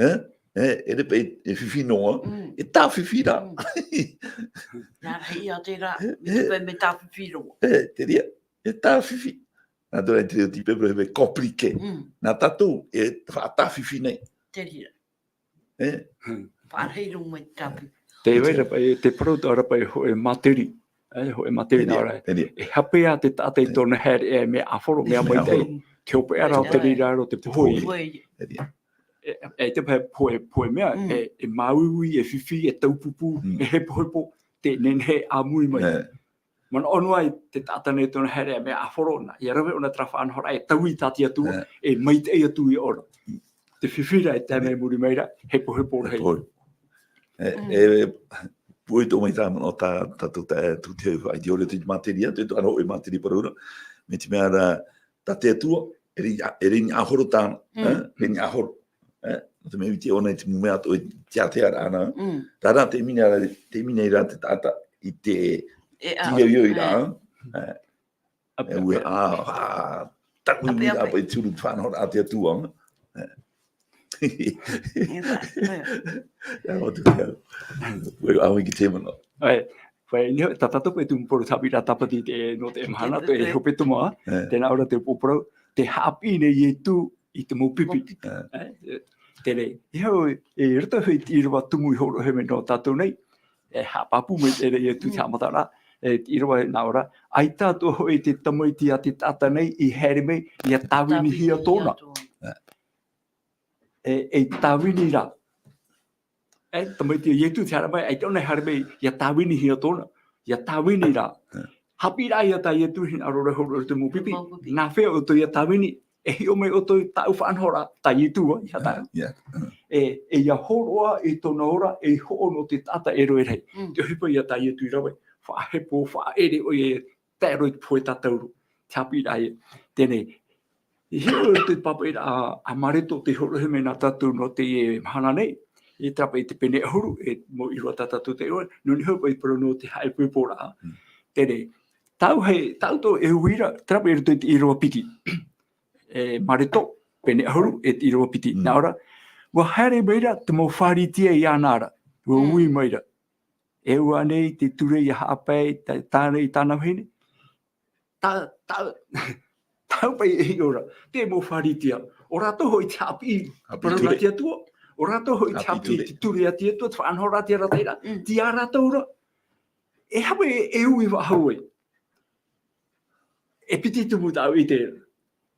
E? E, e ʻere paʻi e fifi noa, Mm. e tāfifi rā. Mm. Nā rahi ā terā, E, mea e. paʻi mea tāfifi roa. E, te reira, e tāfifi. Nā te reira, te, te pepero he mea compliqué. Mm. Nā tātou, e faʻatāfifi nei. Te reira. E? Hmm. Faʻarahi roa mai te tāfifi. Te vai ra paʻi, te parau ra paʻi hōʻē materi. E, hōʻē materi Te nā reira, ora. te reira. E hape ā te taʻata i Te tōna haereʻa e mea ʻāfaro, mea Mea maitaʻi. ʻāfaro. Te hopeʻa ra o Te te reira. reira ro te Te pohe. pohe. Pohe. Te reira. E, e te pae pohe, pohe mea, Mm. e, e māuiui, e fifi, e taupupu, Mm. e hepohepo, te nehenehe e ʻāmui mai. E. Manaʻo noa i te taʻata nei tōna haereʻa mea ʻāfaro na, ʻia rave ʻōna terā faʻanahoraʻa e taui tā te Atua, E. e maitaʻi atu iā ʻōna. Te fifi ra e tae mai muri mai ra, hepohepo rahi. Hepohepo. E, Mm. e, pūai atoʻa mai tā manaʻo tā, tā, tā, tā, tū te hau faʻaiti ʻore te materi, te, te, ʻano e materi parau ra, mai te mea ra, tā te Atua, e rei, e rei ni ahoro tāna, Mm. eh? E rei ni ahoro. Eh? Nō te mea ʻite ʻōna i te mau mea atoʻa i te ātea ra ana. Mm. Rā rā, te mine ra, te mine ra te taʻata i te E, a, tīaʻi ra. e. Eh? Ape, E ue, ape. a, a, taku Ape, iwi ra ape. pa i turu te faʻanahoraʻa a te Atua. Eh. E, ape, ape. Ia, o te mea. Ue, a, ui ki te mana. Ai, whai, ni, tā tātou paʻi te mau parau tāpiri tāpati te, nō te mahana, Te, te, te te. hepetoma, Eh. tēnā ora te pōparau, te haʻapiʻi nei Ietu i te mau pipi. Mau pipi. Eh. Eh, tēnei, i hau, e roto hoʻi te ʻīrava tumu i hōroʻahia mai nō tātou nei, e haʻapāpū mai tēnei Ietu te Mm. haʻamataraʻa, e te ʻīrava nā ora, ʻaita atoʻa hoʻi te tamaiti a te taʻata nei i haere mai, ʻia tāvinihia Tāvinihia tōna. tōna. E, e tāvini ra. E, tamaiti a Ietu te haere mai, ʻaita ʻōna i haere mai, ʻia tāvinihia tōna, ʻia tāvini ra. Mm. Haʻapiʻiraʻa ia tā Ietu hinaʻaro ra hōroʻa i te mau pipi. Mau pipi. Nā hea ʻoutou ʻia tāvini, e hiʻo mai ʻoutou i tāʻu faʻanahoraʻa, tā Ietu ā, ʻeiaha tāʻu. Yeah. Mm. E, e ʻia hōroʻa i tōna ora, e hoʻo nō te taʻata e rave rahi. Mm. Te ʻohipa ia tā Ietu i rave, faʻahepo, faʻaʻere ʻoia, tae roa i te pohe tātauro. Te haʻapiʻiraʻa ia. Tēnei, i hiʻo i te pāpaʻiraʻa a, a Mareto te hōroʻahia mai nā tātou nō teie mahana nei, e terā paʻi te pene ʻahuru, e mau ʻīrava tā tātou tei ʻoe, nō niʻa hoʻi paʻi parau nō te haʻaipoiporaʻa. Mm. Tēnei, tāʻu hei, tāʻu tō e ui ra, terā paʻi i roto i te ʻīrava piti. E Mareto, pene ʻahuru, e te ʻīrava piti. Mm. Nā ora, ʻua haere mai ra te mau Pharisea iāna ra, ʻua Mm. ui mai ra. E ʻua ānei te ture ʻia haʻapae, tā, tāna i tāna vahine? Tā, tā, tāʻu paʻi e hiʻo ra, te mau Pharisea. ʻO rātou hoʻi te haʻapiʻi, Haʻapiʻi parau nā ture. te Atua. ʻO rātou hoʻi te Haʻapiʻi haʻapiʻi ture. te ture a te Atua, te faʻanahoraʻa, te arataʻiraʻa. Mm. Tei ia rātou ra. E aha e, e ui faʻahou ai? E piti tumu tāʻu ʻite.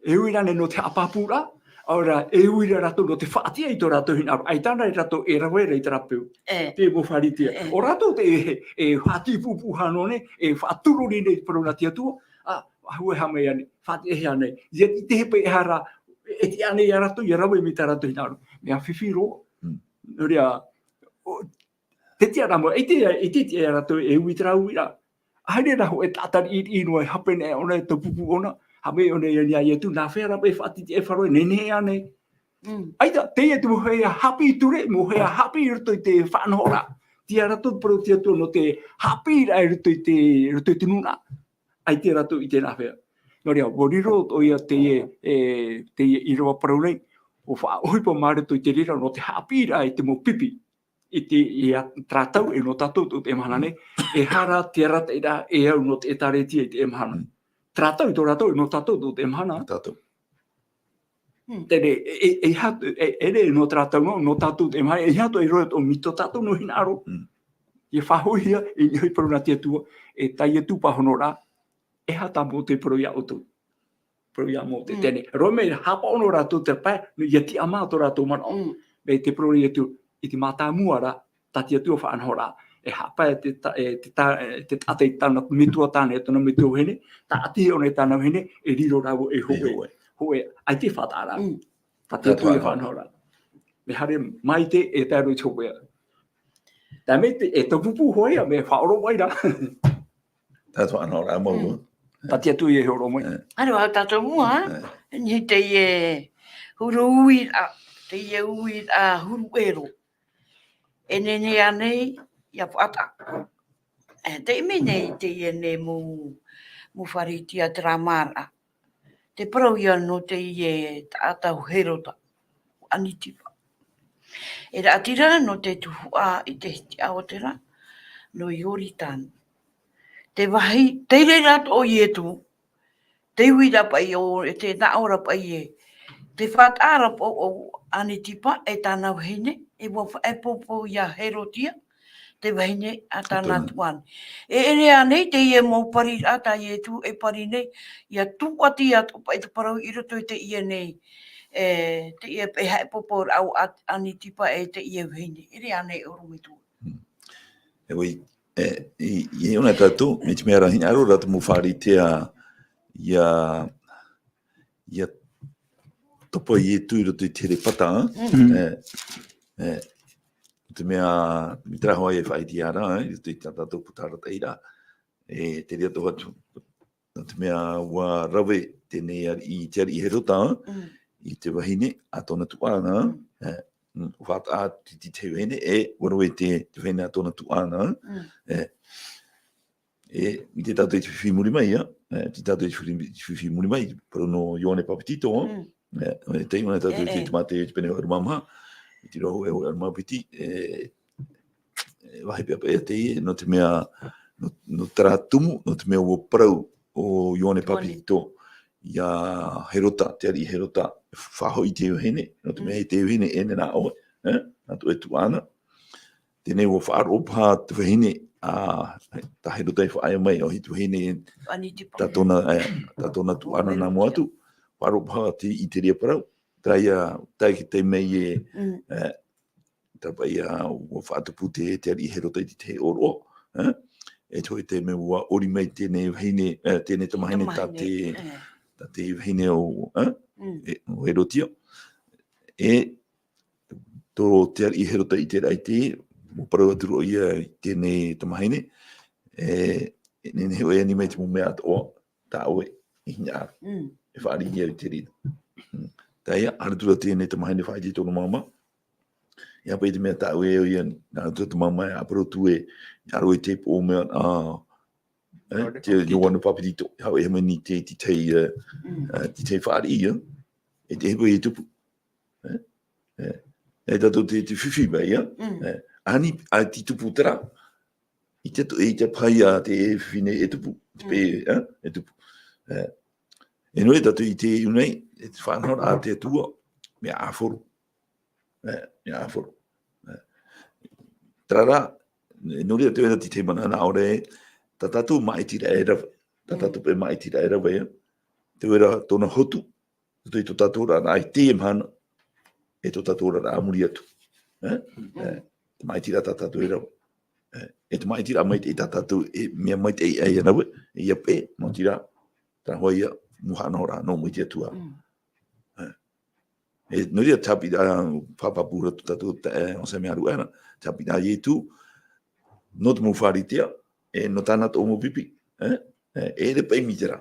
E ui ra ānei nō te haʻapāpūraʻa, ʻaore rā, e ui ra rātou nō te faʻatiʻa i tō rātou hinaʻaro, ʻaita ānei rātou e rave ra i terā peu. E. Te mau Pharisea. E, e. ʻO rātou te, e, e faʻatupu pū hānere nei, e faʻaturori nei te parau nā te Atua, ā, ʻua haere mai ānei, faʻatiʻahia ānei. ʻIa, i te hepetoma ra, e tiʻa ānei ia rātou, ʻia rave mai tā rātou hinaʻaro. Mea fifi roa. Mm. Nō reira, ʻo, Te tiʻaraʻa mau, e te, e te tiʻa ia rātou e ui terā uiraʻa. ʻAore rā hōʻē taʻata riʻiriʻi noa e hāpene ʻōna, e taupupū ʻōna, haʻamau ʻōna ia, ia, ia tū, nā hea rā paʻi e faʻatiʻa e faʻaroʻo, e nehenehe ānei. Mm. ʻAita, teie te mau hōʻē haʻapiʻi ture, mau hōʻē haʻapiʻi i roto i te faʻanahoraʻa. Tei ia rātou te parau a te Atua nō te haʻapiʻiraʻa i roto i te, roto i te nūnaʻa. ʻAita rātou i ʻite nā hea. Nō reira, ʻua riro atoʻa ia teie, e, teie ʻīrava parau nei, ʻua faʻaʻohipa Mareto i te reira nō te haʻapiʻiraʻa i te mau pipi. I te, i a, terā tau e nō tātou tō teie mahana nei, e aha rā te arataʻiraʻa e au nō te ʻĒtārētia i teie mahana. Mm. Terā tau i tō rātou e nō tātou tō teie mahana. Nō tātou. Mm. Tēnei, e, e, e aha, e, e, e nō terā tau nō, nō tātou teie mahana, e aha atoʻa i roto i tō tātou nō hinaʻaro. Mm. ʻIa faʻahoʻihia, i niʻa hoʻi parau nā te Atua, e tā Ietu pāhono ra, e aha tā Mōte parau ia ʻoutou. Parau ia Mōte, Mm. tēnei. Roa mai, haʻapaʻo noa rātou te pae, nō ʻia tiʻamā tō rātou manaʻo. Mm. Mai te parau ia Ietu, i te mātāmua ra, tā te Atua faʻanahoraʻa. E haʻapae te ta-, e te ta-, e te taʻata i tāna metua tāne, e tōna metua vahine, tāʻati ʻōna i tāna vahine, e riro rāua ei hōʻē. Ei hōʻē. Hōʻē, ʻaita e faʻataʻa ra. Mm. Tā te Atua e faʻanahoraʻa. Mea haere maitaʻi e tae roa i te hopeʻa. Tae mai te, e taupupū hoʻi ia, mea faʻaʻoromaʻi ra. Tae atu ana ora mau. Mm. Tati atu ia e horo mai. Eh. Aro a tātou mua, Eh. ni teie huru uiraʻa, teie uiraʻa huru ʻero. E nehenehe ānei, ʻia faʻataʻa. Eh, te ʻimi nei teie nei mau, mau Pharisea terā māraʻa. Te parau ia nō teie taʻata ʻo Herota, ʻo Anitipa. E raʻatira nō te tuhaʻa i te hitiʻa o te rā, nō Ioritano. Te vāhi, tei reira atoʻa ʻo Ietu, te uiraʻa paʻi ʻo, e te nā ʻō ra paʻi ē, te faʻataʻa ra paʻi ʻo Anitipa e tāna vahine, e ʻua faʻaʻohipa ia Herotia, te vahine a tāna Tōna. tuahine. E ʻere ānei teie mau pariraʻa tā Ietu e pari nei, ʻia tūʻati atoʻa paʻi te parau i roto i teie nei, e, teie paʻi haʻapaʻoraʻa ʻo At-, Anitipa e teie vahine. ʻEre ānei ʻorometua. Hmm. E ʻua, e, i, i ʻōna tātou, mai te mea ra hinaʻaro ra te mau Pharisea, ʻia, ʻia topa Ietu i roto i te herepata, Mm. e, e, te mea, mai terā hoʻi e faʻaʻite ra, e, i roto i tā tātou puta arataʻi ra, e, te reira atoʻa atu, Te mea ua rave teie ariʻi, te ariʻi Herota, Mm. i te vahine a tōna tuʻāna, Mm. e, mm, ʻua faʻataʻa te, te, te vahine, e, ua rave te, te vahine a tōna tuʻāna, Mm. e, e, i te tātou i te fifi muri mai, ia, e, i te tātou i te fifi, fifi muri mai, parau nō Ioane Papetito, Mm. e, e, tei ʻōna tātou E, i te, e. te Māteo i te pene ʻahuru mā maha, i te ʻīrava hōʻē ʻahuru mā piti, e, e, vāhi paʻipaʻi teie, nō te mea, nō, nō terā tumu, nō te mea ʻua parau ʻo Ioane Ioane. Papetito, ia Herota, te ariʻi Herota, faʻahoʻi i te vahine, nō te mea Mm. e te vahine ʻē nei nā ʻoe, e, nā tō ʻoe tuʻāna. Teie nei ʻua faʻaroʻo paha te vahine, a, tā Herota i faʻaea mai, ʻo te vahine Ani te tā paha. tōna, e, tā tōna tuʻāna Herota. nā mua atu, faʻaroʻo paha te, i te reira parau, terā ia, tae ki te mea e, Mm. e, Tāpaʻi ia, ʻua faʻatupu te, te ariʻi Herota i te tahi ʻōroʻa, e? E te hōʻē taime ʻua ʻori mai teie vahine, e, teie tamahine tā Tamahine, te, e. tā te vahine ʻo, e? Mm. E, ʻo Herotia. E, tō te ariʻi Herota i ʻite ra i te, ʻua parau atu roa ia i teie tamahine, e, e nehenehe ʻoe e ani mai te mau mea atoʻa, tā ʻoe i hinaʻaro. Mm. E fāriʻi ia i te reira. Mm. Terā ia, haere atu ra teie tamahine faʻaʻite i tōna māmā. E aha paʻi te mea tā ʻoe e ʻoi ana, nā roto i te māmā, e ʻaparau atu e, ʻia aro i te pō mea, a, e, Ioane te Papetito. Ioane Papetito, e haʻu e haʻamani te, te tahi, e, Mm. e, te tahi fāriʻi, e, e te hepo i tupu. E, e, e tātou te, te fifi mai, ia. Mm. E, ani, a te tupu terā, i te to-, i te pae ia te fafine e tupu, te Mm. pē, e, e tupu. E, e nō reira tātou i te iʻu nei, e te faʻanahoraʻa a te Atua, mea ʻāfaro. E, mea ʻāfaro. E, terā rā, e nō reira te vera te tahi mana nā ʻō ra, tā tātou māʻitiraʻa e rave, tā Mm. tātou paʻi māʻitiraʻa e rave, ia. Te vera tōna hotu, roto i tō tātou oraraʻa i teie mahana, e tō tātou oraraʻa a muri atu. E? Mm. E, te māʻitiraʻa tā tātou e rave. E, e te māʻitiraʻa maitaʻi tā tātou, e mea maitaʻi aʻe ia rave, e ia paʻi, nō te reira, terā hoʻi ia, mau faʻanahoraʻa nō mua i te Atua. Mm. E. E, nō reira te haʻapiʻiraʻa, faʻapāpū ra tō tātou, te, e, ʻo Sāmiaru ana, te haʻapiʻiraʻa a Ietu, nō te mau Pharisea, e, nō tāna atoʻa mau pipi, e? E, e ʻere paʻi mai terā.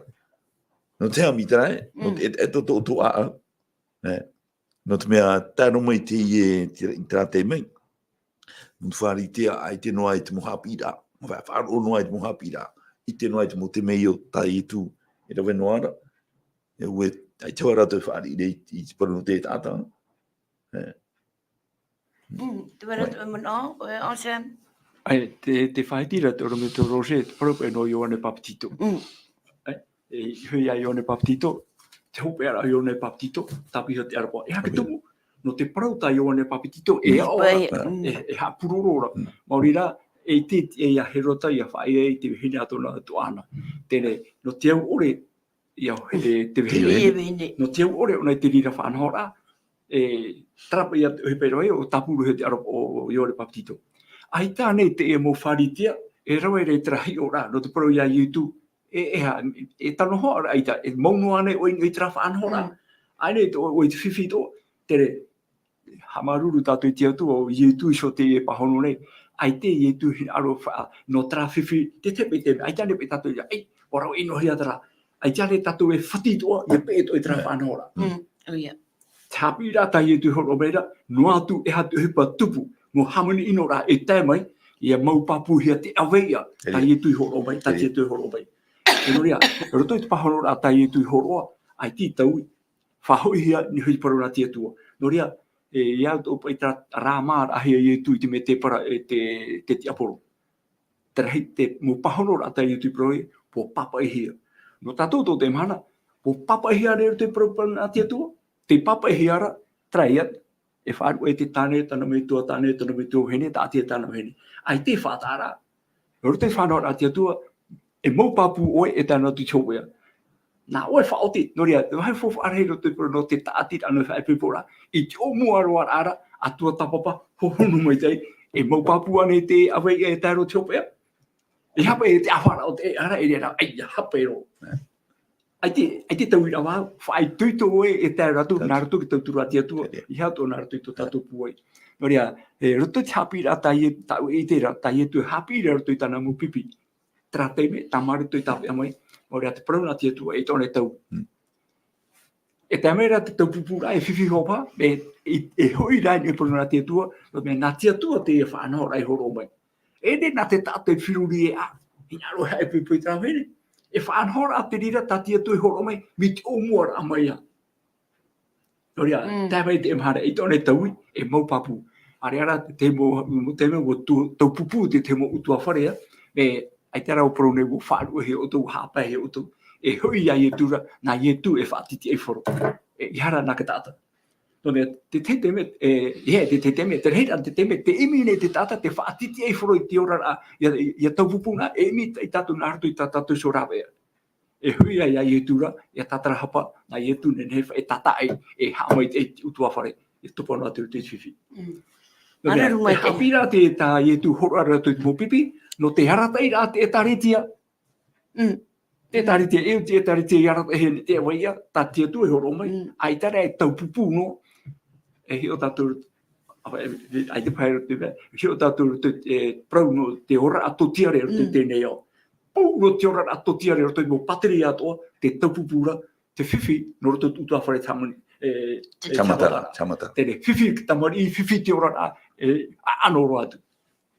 Nō te aha mai terā, e? Nō Mm. te, e, e tō, tō, tō, a, a, e? Nō te mea, tae roa mai teie, te, i terā taime, nō te Pharisea, ʻaita noa i te mau haʻapiʻiraʻa, mau fa-, faʻaroʻo noa i te mau haʻapiʻiraʻa, ʻite noa i te mau temeio tā Ietu e rave noa ra, e ʻua, ʻaita hoʻi rātou e fāriʻi i, i te parau nō te taʻata. E. Mm, te vera Right. te manaʻo, ʻoe, Anselme. ʻAe, te, te faʻaʻite ra te ʻorometua Roger, te parau paʻi nō Ioane Papetito. Mm. ʻAe, e, i hea Ioane Papetito, te hopeʻa ra Ioane Papetito, tāpiri iho te ʻarapaʻo. E aha te Amen. tumu, nō te parau tā Ioane Papetito, e Mm. aʻo ra, Paʻi, mm. e, e haʻapuroro ra. Mm. Maori rā, e ʻite, e ia Herota, ʻia faʻaea i te vahine a tōna tuʻāna. Teie, nō te au ʻore, ia, e, te Te vahine. vahine. Nō te au ʻore, ʻōna i te reira faʻanahoraʻa, e, terā paʻi ia te ʻohipa i rave, ʻo tāpiri iho te ʻarapaʻo ʻo Ioane Papetito. ʻAita ānei te, e, mau Pharisea, e rave ra i terā hiʻoraʻa, nō te parau ia Ietu, e, e aha, e tano hoʻi ra ʻaita, e mau noa ānei ʻoe i terā faʻanahoraʻa. Mm. ʻAita ānei te, ʻoe, ʻoe te fifi atoʻa, terā, haʻamāuruuru tātou i te Atua, ʻo Ietu iho teie e pāhono nei. ʻAita Ietu e hinaʻaro faʻa-, nō terā fifi, te, te, te, te, ʻaita ānei paʻi tātou ia, ei, ʻua rave ʻino hia terā. ʻAita ānei tātou e fati atoʻa, ʻia peʻe atoʻa i terā Mm. faʻanahoraʻa. Mm, oh, yeah. Te haʻapiʻiraʻa tā Ietu i hōroʻa mai ra, noa atu e aha te ʻohipa tupu, mau hāmani ʻino ra e tae mai, ʻia mau pāpūhia te ʻaveiʻa, tā Ei. Ietu i hōroʻa mai, tā Ei. Ietu i hōroʻa mai. E nō reira, roto i te pāhonoraʻa tā Ietu i hōroʻa, ʻaita i taui, faʻahoʻihia, nō te parau nā te Atua. Nō reira, e, ʻia au tō paʻi terā rā mā, rahi a Ietu i te mea te para, e, te, te tiaporo. Terā hoʻi te mau pāhonoraʻa tā Ietu i parau, ʻua pāpaʻihia. Nō tātou tō teie mahana, ʻua pāpaʻihia ānei te parau, parau nā te Atua, tē pāpaʻihia ra, terā ia, e faʻaruʻe te tāne, tāna metua tāne, tāna metua vahine, tāʻati e tāna vahine. ʻAita e faʻataʻa ra. Roto i te faʻanahoraʻa a te Atua, e mau pāpū ʻoe e tae noa atu i te hopeʻa. Nā ʻoe e faʻaoti, nō reira, te vāhi faufaʻa rahi roto i te parau nō te tāʻatiraʻa nō te faʻaipoiporaʻa, i te ʻōmuaraʻa ra, ʻa tua tāpapa, hohonu maitaʻi, e mau pāpū ānei te ʻaveiʻa e tae roa i te hopeʻa? E hape e te ʻāfaraʻa o te ʻēʻa ra, e rere ra, ʻaita, hape roa. ʻAita, ʻaita e taui ra vau, faʻaitoito ʻoe e tae roa atu, Taui. nā roto i te tauturu a te Atua, Taui. ʻeiaha atoʻa nā roto i tō tātou pūai. Nō reira, e roto i te haʻapiʻiraʻa tā Ie-, tāʻu e ʻite ra, tā Ietu e haʻapiʻi ra roto i tāna mau pipi. Terā taime, tā Marito i tāpeʻa mai, Mau reira te parau nā te Atua, e tōna e tau. Mm. E tae mai rā te taupupūraʻa, e fifi hoʻi paha, e, e, e hoʻi rā i niʻa i te parau nā te Atua, nō te mea nā te Atua teie faʻanahoraʻa i hōroʻa mai. E rave nā te taʻata e feruri e ʻā, hinaʻaro e haʻapoipoi i terā vahine. E faʻanahoraʻa te reira tā te Atua i hōroʻa mai, mai te ʻōmuaraʻa mai ā. Nō reira, Mm. tae mai te mahana, e tōna e taui, e mau pāpū. ʻĀreʻa rā te mau, te mau tu-, taupupū te, te mau ʻutuāfare ā, mea, ʻaita rā ʻua parau nei ʻua faʻaruʻe hia ʻoutou, ʻua haʻapae hia ʻoutou. E hoʻi iā Ietu rā, nā Ietu e faʻatitiʻaifaro. E, ʻeiaha rā nā te taʻata. Nō reira, te, te, te mea, e, e, te, te, te mea, te reira, te, te mea, tē ʻimi nei te taʻata, te faʻatitiʻaifaro i te oraraʻa, ʻia, ʻia taupupū na, e ʻimi i tātou nā roto i tā tātou iho rāveʻa. E hoʻi ia, iā Ietu rā, ʻia tātarahapa, nā Ietu e nehenehe e faʻa-, e tātaʻi, e haʻamaitaʻi i te ʻutuāfare, e topa noa atu i te fifi. Mm. Nō reira, Aruru mai e te haʻapiʻi rā te, tā Ietu hōroʻa ra i te mau pipi, nō te arataʻiraʻa te ʻĒtārētia. Mm. Te ʻĒtārētia, e au te ʻĒtārētia i arataʻi i te vai ia, tā te Atua e hōroʻa mai, Mm. ʻaita rā e taupupū noa, e hiʻo tātou, ʻaita e, e, ʻaita paʻi te mea, hiʻo tātou te, e, parau nō te oraraʻa tōtiare o te Mm. teie nei ao. Pau nō te oraraʻa tōtiare o te mau pātireia atoʻa, te taupupū ra, te fifi, nō roto i te ʻutuāfare te hāmani, e, Te e, Tamatara, Tamatara. Tamatara. Teie, fifi te tamariʻi, fifi te oraraʻa, e, ʻaʻano roa atu.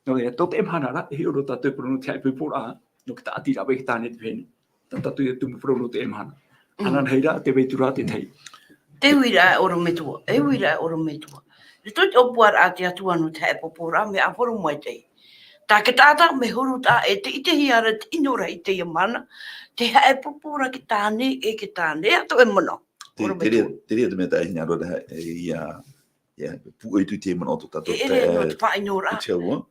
Nō reira, tō teie mahana ra, e hiʻo roa tātou e parau nō te haʻapoiporaʻa, nō te tāʻatiraʻa i te tāne te vahine. Tā tātou ia tumu parau nō teie mahana. Mm. Ananahi rā, tē vai atu ra te tahi. Te uiraʻa e ʻorometua, e uiraʻa e ʻorometua. Te tō te ʻōpuaraʻa a te Atua nō te haʻapoiporaʻa, mea ʻāporo maitaʻi. Tā te taʻata, mea huru taʻa, e te ʻitehia ra te ʻino rahi i teie mahana, te haʻapoiporaʻa te tāne, e te tāne, e atoʻa e manaʻo. Te, ʻorometua. Te reira, te reira te mea tā e hinaʻaro ra, e, ia, ia, pūʻoi atu i te manaʻo tō tātou E, e, taeaʻe, nō te faʻaʻinoraʻa. Te atua.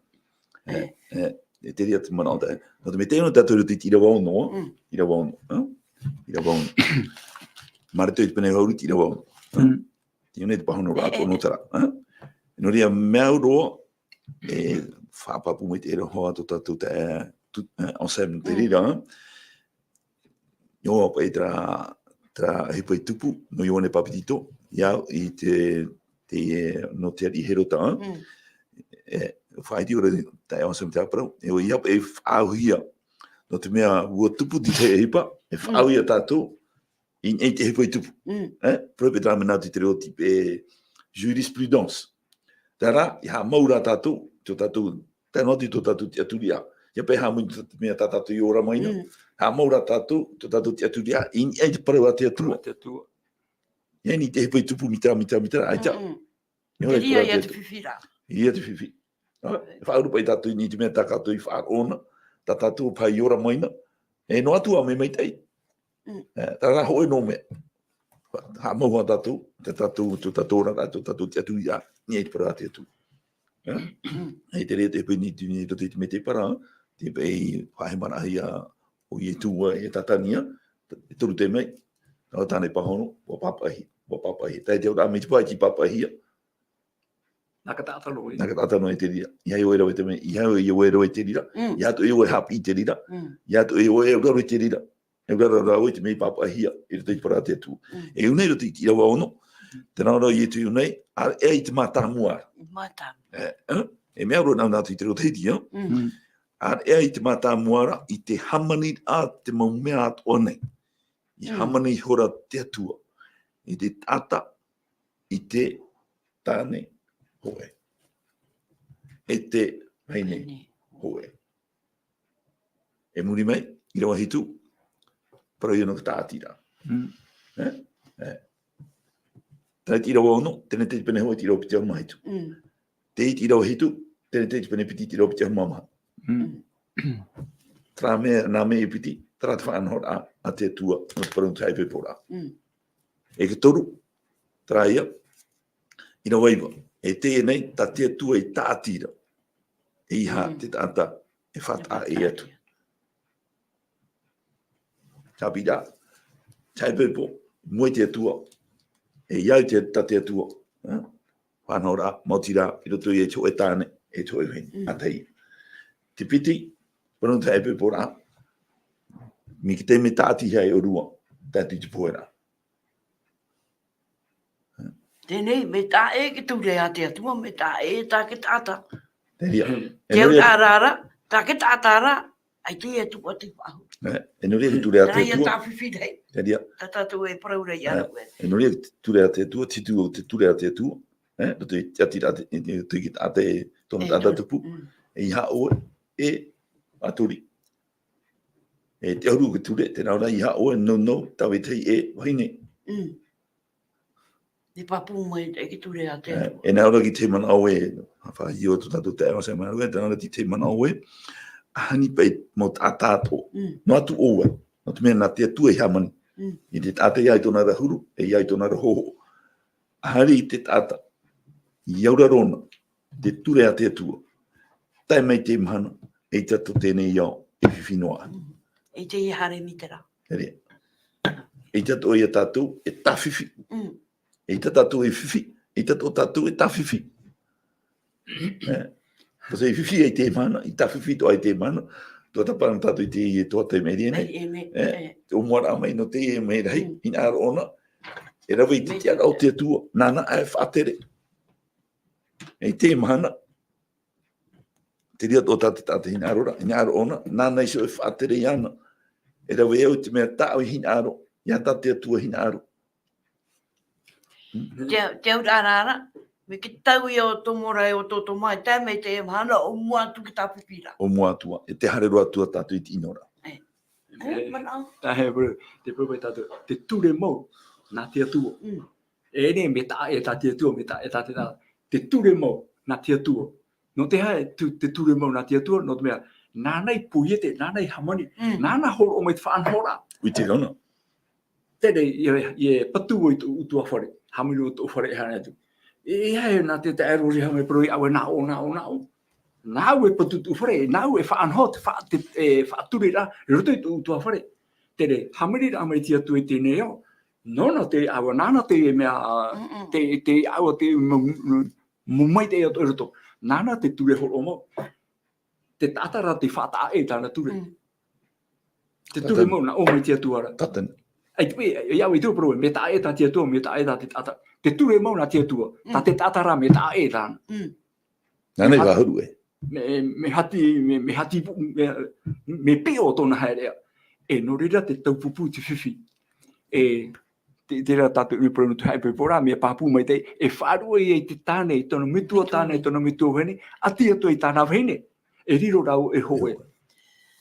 E, E. e, e, te reira te manaʻo tā. Nō te mea tē nō tātou i roto i te ʻīrava ono, Mm. ʻīrava ono, ē? ʻĪrava ono. Mareko i te pene vaʻu i te ʻīrava ono. Mm. Teie nei te pāhonoraʻa E, e, atoʻa nō terā, ē? Nō reira, mea au roa, e, faʻapāpū mai te aroha tō tātou taeaʻe, tu-, e, Anselme te Mm. reira, ē? ʻIa ʻoaʻoa paʻi terā, terā ʻohipa i tupu, nō Ioane Papetito, ia i te, te, e, nō te ariʻi Herota, Mm. e, faʻaiti ʻoia ra taeaʻe Anselme te parau, e, ʻoia paʻi e faʻaauhia, nō te mea ʻua tupu te tahi ʻohipa, e Mm. faʻaauhia tātou, i, i te ʻohipa i tupu. Mm. E, parau paʻi terā mea nā te reo tīpē, e, jurisprudence. Terā, ʻia haʻamau rā tātou, tō tātou, tae noa atu i tō tātou tiʻaturiraʻa. ʻIa paʻi haʻamau i te mea tā tātou i ora mai na. Mm. Haʻamau rā tātou, tō tātou tiʻaturiraʻa, i niʻa i te parau a te Atua. Te Atua. ʻIa i niʻa i te ʻohipa i tupu mai terā, mai terā, mai terā, ʻaita. Mm, mm. ʻIa ʻore Te reira parau ia te te Atua. fifi ra. Ia te fifi. Ah, e faʻauru paʻi tātou i niʻa i te mea tā tātou i faʻaroʻo na, tā tātou paʻi i ora mai na. E noa atu ā mea maitaʻi. Mm. E, terā rā hōʻē noa mea. Haʻamau hoʻi tātou, tā tātou, tō tātou oraraʻa, tō tātou tiʻaturiraʻa, i niʻa i te parau a te Atua. E? Mm. E te reira te ʻohipa i niʻa i te, i roto i te mea tē parau, te paʻi faʻahemaraʻahia ʻo Ietu ē, e Tatania, e toru tē mai, nā tāna e pāhono, ʻua pāpaʻihia, ʻua pāpaʻihia. Tae te auraʻa mai te pae tei pāpaʻihia. Nā te taʻata noa ē. Nā te taʻata noa ē te reira. ʻEiaha ʻoe e rave i te mea, ʻeiaha ʻoe e rave i te reira. Mm. ʻEiaha ʻoe e haʻapiʻi i te reira. Mm. ʻEiaha ʻoe e rave i te reira. E ʻaore rā ʻoe i te mea i pāpaʻihia, i roto i te parau a te Atua. Mm. E ʻū nei i roto i te ʻīrava ono, terā rā ʻo Ietu e ʻū nei, ʻāreʻa i te mātāmua ra. Mātāmua. E, e, e mea roa nā, nā te reo Tahiti, ē? Mm. Mm. ʻĀreʻa i te mātāmua ra, i te hāmaniraʻa te mau mea atoʻa nei. I Mm. hāmani ihora te Atua. I te taʻata, i te tāne hōʻē. E te vahine Vahine. hōʻē. E muri mai, ʻīrava hitu, parau ia nō te tāʻatiraʻa. Mm. E? E. Terā te ʻīrava ono, teie te pene hōʻē i te ʻīrava piti ʻahuru mā hitu. Mm. Teie te ʻīrava hitu, teie te pene piti i te ʻīrava piti ʻahuru mā maha. Mm. Terā mea, nā mea e piti, terā te faʻanahoraʻa a te Atua, nō te parau nō te haʻapoiporaʻa. Mm. E te toru, terā ia, ʻīrava iva. E teie nei, tā te Atua e tāʻati ra. ʻEiaha Mm. te taʻata e faʻataʻa ʻē atu. Haʻapiʻiraʻa, haʻapoipo, moʻe te Atua, e ʻia au te, tā te Atua, ē? Faʻanahoraʻa, maoti rā, i roto ia i te hōʻē tāne, e te hōʻē vahine, Mm. ʻa tahi. Te piti, parau nō te haʻapoiporaʻa, mai te taime tāʻatihia e ʻōrua, tae atu i te poheraʻa. Teie nei, mea taʻa ʻē te ture a te Atua, mea taʻa ʻē tā te taʻata. Te reira. Mm. E Te nō reira. auraʻa ra, tā te taʻata ra, ʻaita e tupu atu i faʻahou. E, e nō reira te ture a te Atua. Tāfifi nei. E ria. Tā tātou e parau ra i a rātou e. E nō reira te ture a te Atua, te tū o te ture a te Atua. E, roto i te ati ra te, i te, i te, a te, tōna taʻata tupu. Mm. E ʻeiaha ʻoe, e, ʻaturi. E te ʻahuru o te ture, tē nā ʻō ra, ʻeiaha ʻoe, nō, nō, tāvai tahi e, vahine. Mm. E pāpū mai te, te ture a te Atua. E, e nā ʻō ra te tahi manaʻo ē, faʻaʻite atu tātou te aʻe o se manaʻo ē, tē nā ʻō ra te tahi manaʻo ē, ʻaita paʻi mau taʻata atoʻa. Mm. Noa atu ʻoe, nō te mea nā te Atua e hāmani. Mm. I te taʻata ʻeiaha i tōna ra huru, e ʻeiaha i tōna ra hōhoʻa. ʻAhani i te taʻata, i auraro na, te ture a te Atua. Tae mai te mahana, ʻeita tō teie nei ao, e fifi noa. Mm. ʻEita e haere mai te rā. E ria. ʻEita tō ia tātou, e tāfifi. Mm. ʻEita tātou e fifi, ʻeita tō tātou e tāfifi. E, tō te fifi i te mahana, i tāfifi atoʻa i te mahana, tō tāpaʻo tātou i te, i tō te mea nei. Mea nei, e, e. Te ʻōmuaraʻa mai nō te mea rahi, Mm. hinaʻaro ʻōna, e rave i te tiʻaraʻa o te Atua, nāna e faʻatere. I te mahana, te reira tō tā te taʻata hinaʻaro ra, hinaʻaro ʻōna, nāna iho e faʻatere iāna. E rave au i te mea tāʻu i hinaʻaro, ʻia tā te Atua hinaʻaro. Te, te auraʻa ra, mai te tau ia o Tōmora e o Tōtoma, tae mai te mahana, ʻōmua atu te tāfifi ra. ʻŌmua atu ā, e tē haere roa atu ā tātou i te ʻino ra. E. E, e, manaʻo. Tae mai, te parau mai tātou, te ture mau, nā te Atua. Mm. E nei, mea taʻa ʻē tā te Atua, mea taʻa ʻē tā te, tā, te ture mau, nā te Atua. Nō te aha e tu-, te ture mau nā te Atua, nō te mea, nāna i poiete, nāna i hāmani, Mm. nāna hōroʻa mai te faʻanahoraʻa. ʻUa ʻite ra na. Terā, ʻia, ʻia patu au i tōʻu ʻutuāfare, hāmani i tōʻu fare e haere atu. E, e, e, nā te taʻero riha mai parau ia ʻoe nā ʻō, nā ʻō, nā ʻō. Nāʻu e patu tōʻu fare, nāʻu e faʻanaho, te fa-, te, e, faʻatureraʻa, i roto i tōʻu ʻutuāfare. Terā, hāmaniraʻa mai te Atua i teie nei ao. Nōna te ʻāua, nāna te mea, Mm-mm. te, te ʻāua, te mau, mau, mau maitaʻi atoʻa i roto. Nāna te ture hōroʻa mau. Te taʻata rā tei faʻataʻa ʻē i tāna ture. Mm. Te ture Tātani. Mau, nā ʻō mai te Atua ra. Tātani. ʻAita paʻi, ʻia au i te parau, mea taʻa ʻē tā te Atua, mea taʻa ʻē tā te taʻata. Te ture mau nā te Atua. Tā Mm. te taʻata rā, mea taʻa ʻē tāna. Mm. Nāna i Mea vāhuru ē. Mea, mea hati, mea, mea hati pu-, mea, mea piʻo tōna haereʻa. E nō reira te taupupū te fifi. E, te, terā tātou i parau nō te haʻapiʻiraʻa, mea pāpū maitaʻi, e faʻaruʻe ia i te tāne, i tōna metua tāne, i tōna metua vahine, ʻati atu i tāna vahine. E riro rāua e hōʻē.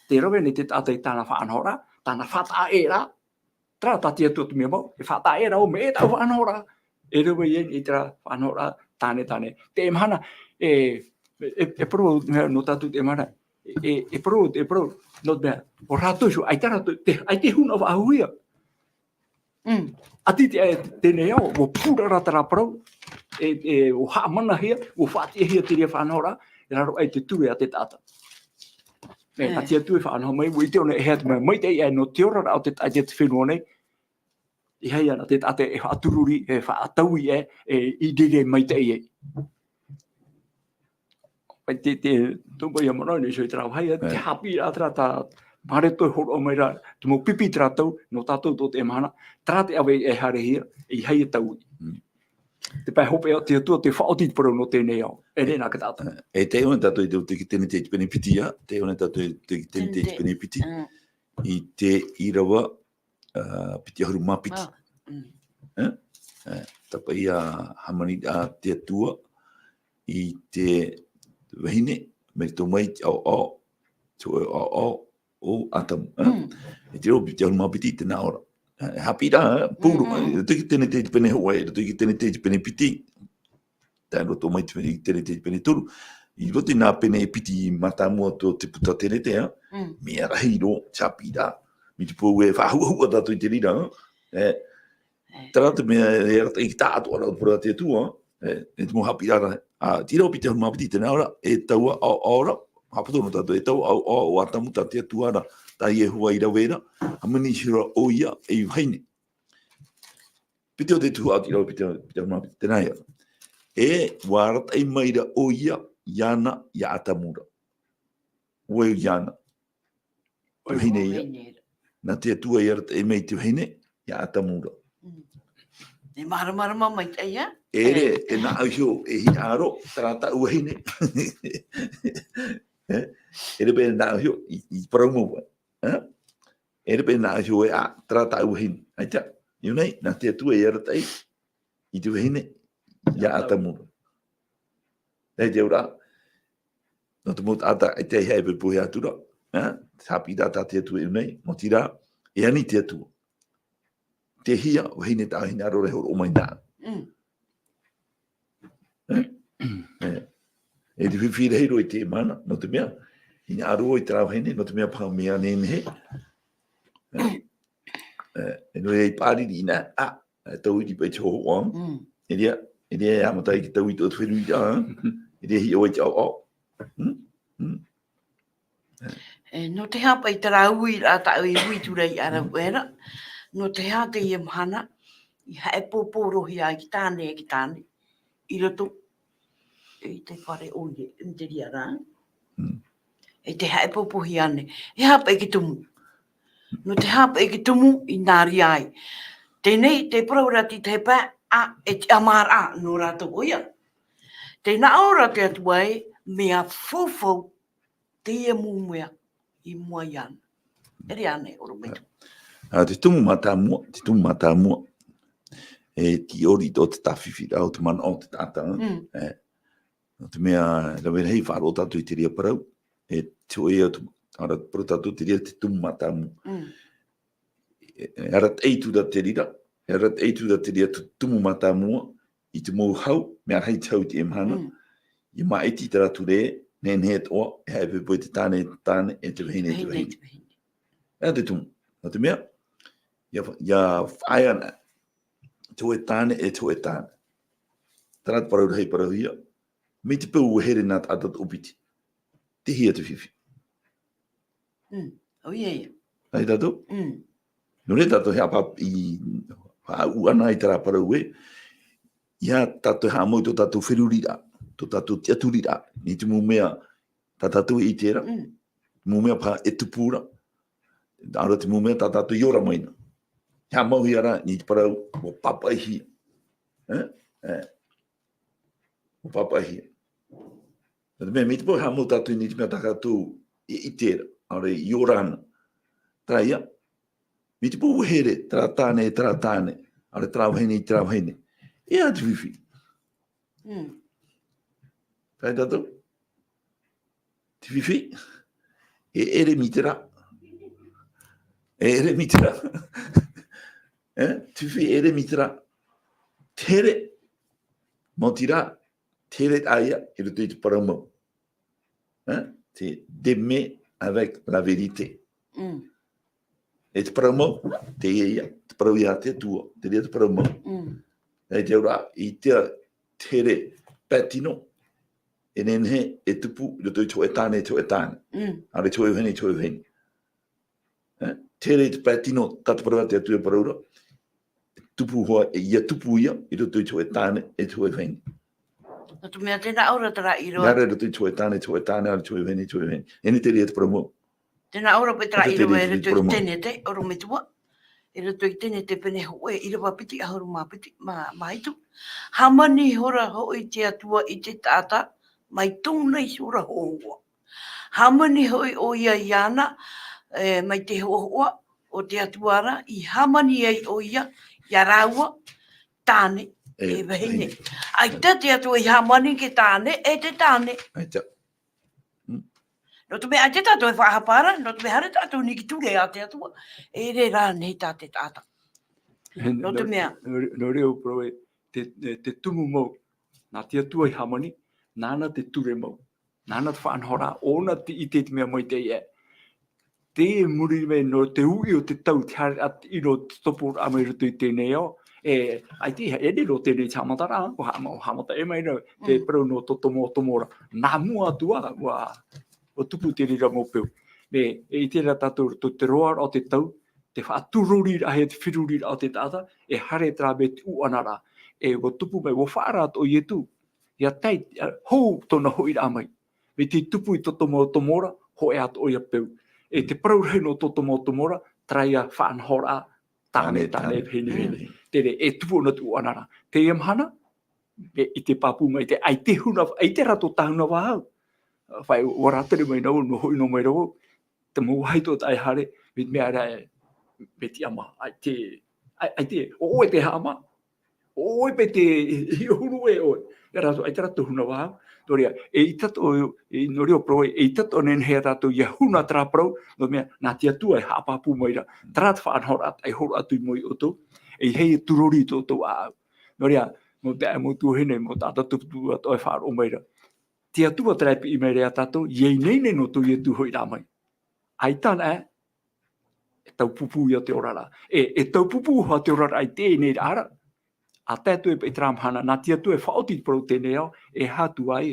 Tē rave nei te taʻata i tāna faʻanahoraʻa, tāna faʻataʻa ʻē ra, terā tā te Atua te mea mau, e faʻataʻa ʻē ra ʻoe mai i tāʻu faʻanahoraʻa. E rave ia i terā faʻanahoraʻa, tāne, tāne. Teie mahana, e, e, e parau, nō tātou teie mahana, e, e parau, e parau, nō te mea, ʻo rātou iho, ʻaita rātou, te, ʻaita e huna faʻahou ia. Mm. ʻAti te, e, teie nei ao, ʻua purara terā parau, e, e, ʻua haʻamanahia, ʻua faʻatiʻahia te reira faʻanahoraʻa, e raro aʻe i te ture a te taʻata. E, E. nā te Atua e faʻanaho mai, ʻua ʻite ʻōna e hea te mea, maitaʻi aʻe nō te oraraʻa o te taʻata i te fenua nei, e ʻeiaha na te taʻata e faʻatururi, e faʻataui aʻe, e, i reira maitaʻi ai. Paʻi te, te, tō paʻi ia manaʻo nei, iho i terā vāhi, te Right. haʻapiʻiraʻa terā tā Mareto e hōroʻa mai ra, te mau pipi terā tau, nō tātou tō teie mahana, terā te ʻāvaʻe e haerehia, e ʻeiaha e taui. Mm. Te pae hopeʻa o te Atua, tē faʻaoti te parau nō teie nei ao. E rē nā te taʻata. E tē ʻō nei tātou i te, te, te, te, te pene piti, ā, tē ʻō nei tātou i te, te, te, te, te pene piti. Mm. I te ʻīrava, ā, piti ʻahuru mā piti. Ah, mm. Ē? Ē, tāpaʻi ia hāmani a te Atua i te vahine, mai roto mai i te ʻaoʻao, te hōʻē ʻaoʻao o Atamu, ē? Mm. I te reo, piti ʻahuru mā piti, tē nā ʻō ra. Ē, haʻapiʻiraʻa, ē, pūrū, Mm, mm. ē, roto i te Tenete i te pene hōʻē, roto i te Tenete i te pene piti, tae roto mai te, i te Tenete i te pene toru. I roto i nā pene e piti mātāmua o te puta Tenete, ā? Mm. Mea rahi roa te haʻapiʻiraʻa. Mai te peu e faʻahuʻahuʻa tātou i te reira, ā? Ē, E. Terā te mea e arataʻi tāʻatoʻa ra, parau a te Atua, ē, e te mau haʻapiʻiraʻa ra. Ā, i te reo, piti ʻahuru mā piti, tē nā ʻō ra, e taua ʻaoʻao ra, haʻapoto noa tātou, e taua ʻaoʻao o Atamu tā te Atua ra, tā Iehova i rave ra, hāmani iho ra ʻoia ei vahine. Piti o te tuhaʻa, i te reo, piti, piti ʻahuru mā piti, tē nā ʻō ra. E, ʻua arataʻi mai ra ʻoia iāna, ia Atamu ra. ʻO au iāna. Te vahine ia. Vahine ra. Nā te Atua i arataʻi mai te vahine, ia Atamu ra. Mm. E māramarama maitaʻi, ā? E rē, e nāʻu iho, e hinaʻaro, terā tāʻu vahine. Ē? E rē paʻi nāʻu iho, i, i parau mau, ā? e rave nā iho e ʻā, terā tāʻu vahine. ʻAita, i ʻō nei, nā te Atua i arataʻi i te vahine, iā Atamu. Nā te auraʻa, nō te mau taʻata, ʻaita e haʻepohe atu ra, ā, te haʻapiʻiraʻa tā te Atua i ʻō nei, maoti rā, e ani te Atua. Tei hea, vahine tā, hinaʻaro ra e hōroʻa mai nā. Mm. E, e te fifi rahi roa i te mahana, nō te mea, hinaʻaro i terā vahine, nō te mea paha mea nehenehe. E, e, e nō reira i pāriri nā, ā, e tauiri paʻi te hōhoʻa. Mm. E riro, e riro e haʻamata i te tauiri o te feruriraʻa, ā. E riro e hiʻo ai te ʻaoʻao. Mm, mm. E, nō te aha paʻi terā uiraʻa tāʻu i ui atu ra iā rāua ra, nō te aha teie mahana, i haʻepōpō roa hia ai te tāne, e te tāne, i roto i te fare ʻoire, i te reira rā. Mm. E tē haʻepōpōhia nei, e aha paʻi te tumu. Nō te aha paʻi te tumu i nā reira ai. Teie nei, tē parau ra te tahi pae, ā, e te ʻamaraʻa nō rātou ʻoia. Tē nā ʻō ra te Atua ē, mea faufau teie mau mea i mua iāna. E riro ānei, ʻorometua? Ā, te tumu mātāmua, te tumu mātāmua. E tiʻori tō te tāfifiraʻa o te manaʻo o te taʻata, ā? Mm. E, nō te mea, rave rahi faʻaroʻo tātou i te reira parau. E te hōʻē atu, ʻaore rā parau tātou te reira te tumu mātāmua. Mm. E, e arataʻi atu ra te reira, e arataʻi atu ra te reira tu-, tumu mātāmua, i te mau hau, mea rahi te hau i teie mahana. Mm. I māʻiti terā ture, nehenehe atoʻa, e haʻepohe i te tāne, e te tāne, e te vahine, e te vahine. Vahine, e te vahine. E te tumu. Nō te mea, ʻia fa-, ʻia faʻaea ana te hōʻē tāne, e te hōʻē tāne. Terā te parau rahi parauhia, mai te peu ʻua here nā taʻata toʻopiti. Tei hea te fifi. Mm. ʻOia ia. Nā reira tātou? Mm. Nō reira tātou e haʻapa-, i, haʻaʻū ana i terā parau ē, ʻia tātou e haʻamau i tō tātou feruriraʻa, tō tātou tiʻaturiraʻa, i te mau mea tā tātou e ʻite ra, mm, mau mea paha e tupu ra, ʻaore rā te mau mea tā tātou i ora mai na. E haʻamauhia ra, i te parau, ʻua pāpaʻihia. E? E. ʻUa pāpaʻihia. Nō te mea, mai te peu e haʻamau tātou i niʻa i te mea tā tātou i ʻite ra, ʻaore rā i ora ana. Terā ia, mai te peu ʻua here terā tāne, terā tāne, ʻaore rā terā vahine, terā vahine. E aha te fifi? Mm. Terā ia tātou? Te fifi, e ʻere mai terā. E ʻere mai terā. E? Te fifi, e ʻere mai terā. Te here, maoti rā, te here atoʻa ia, i roto i te parau mau. E? Te d'aimer avec la vérité. Mm. E te parau mau, teie ia, te parau ia a te Atua, te reira te parau mau. Mm. E te auraʻa, i te, te here pae tino, e nehenehe e tupu i roto i te hōʻē tāne, i te hōʻē tāne. Mm. ʻAore i te hōʻē vahine, i te hōʻē vahine. E? Te here i te pae tino, tā te parau a te Atua e parau ra, tupu hoʻi, ʻia tupu ia, i roto i te hōʻē tāne, i te hōʻē vahine. Nō te mea tē nā ʻō ra terā ʻīrava. Nā reira i roto i te hōʻē tāne, i te hōʻē tāne, ʻaore i te hōʻē vahine, i te hōʻē vahine. E nō te reira te parau mau. Tē nā ʻō ra paʻi terā ʻīrava i roto i te Tenete, ʻorometua. I roto i te Tenete pene hōʻē, ʻīrava piti ʻahuru mā piti, mā, mā hitu. Hāmani ihora hoʻi te Atua i te taʻata, mai tōna ihora hōhoʻa. Hāmani hoʻi ʻoia iāna, e, mai te hōhoʻa o te Atua ra, i hāmani ai ʻoia, iā rāua, tāne, e, e vahine. Vahine. ʻAita te Atua i hāmani i te tāne, e te tāne. ʻAita. Mm. Nō te mea, ʻaita tātou e faʻahapa ra, nō te mea, haere tātou i niʻa i te ture a te Atua, e ʻere rā nei tā te taʻata. E, nō te mea. Nō, nō reira, parau ē, te, te, te tumu mau, nā te Atua i hāmani, nāna te ture mau. Nāna te faʻanahoraʻa, ʻōna te ʻite i te mea maitaʻi ē. Tē muri mai nō te uʻi o te tau, te haere atu i te toporaʻa mai roto i teie nei ao. E, ʻaita e, e riro teie nei haʻamataraʻa, ʻua haʻama-, ʻua haʻamata e mai ra, te, mm, parau nō Totomo o Tomora. Nā mua atu ā, ʻua, ʻua tupu te reira mau peu. Mea, e ʻite ra tātou roto i te roaraʻa o te tau, te faʻatururiraʻahia te feruriraʻa o te taʻata, e haere terā mea te ʻuʻanaraʻa. E, ʻua tupu mai, ʻua faʻaara atoʻa Ietu, ʻia tae, ʻia hou tōna hoʻiraʻa mai. Mai te tupu i Totomo o Tomora, hōʻē atoʻa ia peu. E te parau rahi nō Totomo o Tomora, terā ia faʻanahoraʻa, tāne, tāne, tāne, tāne, vahine, vahine. Vahine. Terā, e tupu ana te ʻuʻanaraʻa. Teie mahana, e, i te pāpū mai te, ʻaita e huna, ʻaita rātou tāhuna vāhau. Faʻa-, ʻua rātere mai nā vau, nō hoʻi noa mai ra vau, te mau vāhi atoʻa e haere, mai te mea ra e, me te ʻama, ʻaita, ʻai-, ʻaita, ʻo ʻoe te haʻama, ʻo ʻoe paʻi te hiʻohuru ē ʻoe. Ia rātou, ʻaita rātou huna vau. Nō reira, eʻita atoʻa, e, nō reira parau ē, eʻita atoʻa e nehenehe ia tātou ʻia huna terā parau, nō te mea, nā te Atua e haʻapāpū mai ra, terā te faʻanahoraʻa e hōroʻa atu i mua ia ʻoutou, ʻeiaha e tūrori i tō ʻoutou ʻāʻau. Nō reira, mau taeaʻe, mau tuahine, mau taʻata tupu atoʻa e faʻaroʻo mai ra. Te Atua terā e piʻi mai ra ia tātou, ʻia ineine noa atu Ietu hoʻi rā mai. ʻAita anaʻe, e taupupū ia te oraraʻa. E, e taupupū hoʻi te oraraʻa i teie nei ra. ʻA tae atu e paʻi terā mahana, nā te Atua e faʻaoti te parau teie nei ao, e aha atu ai.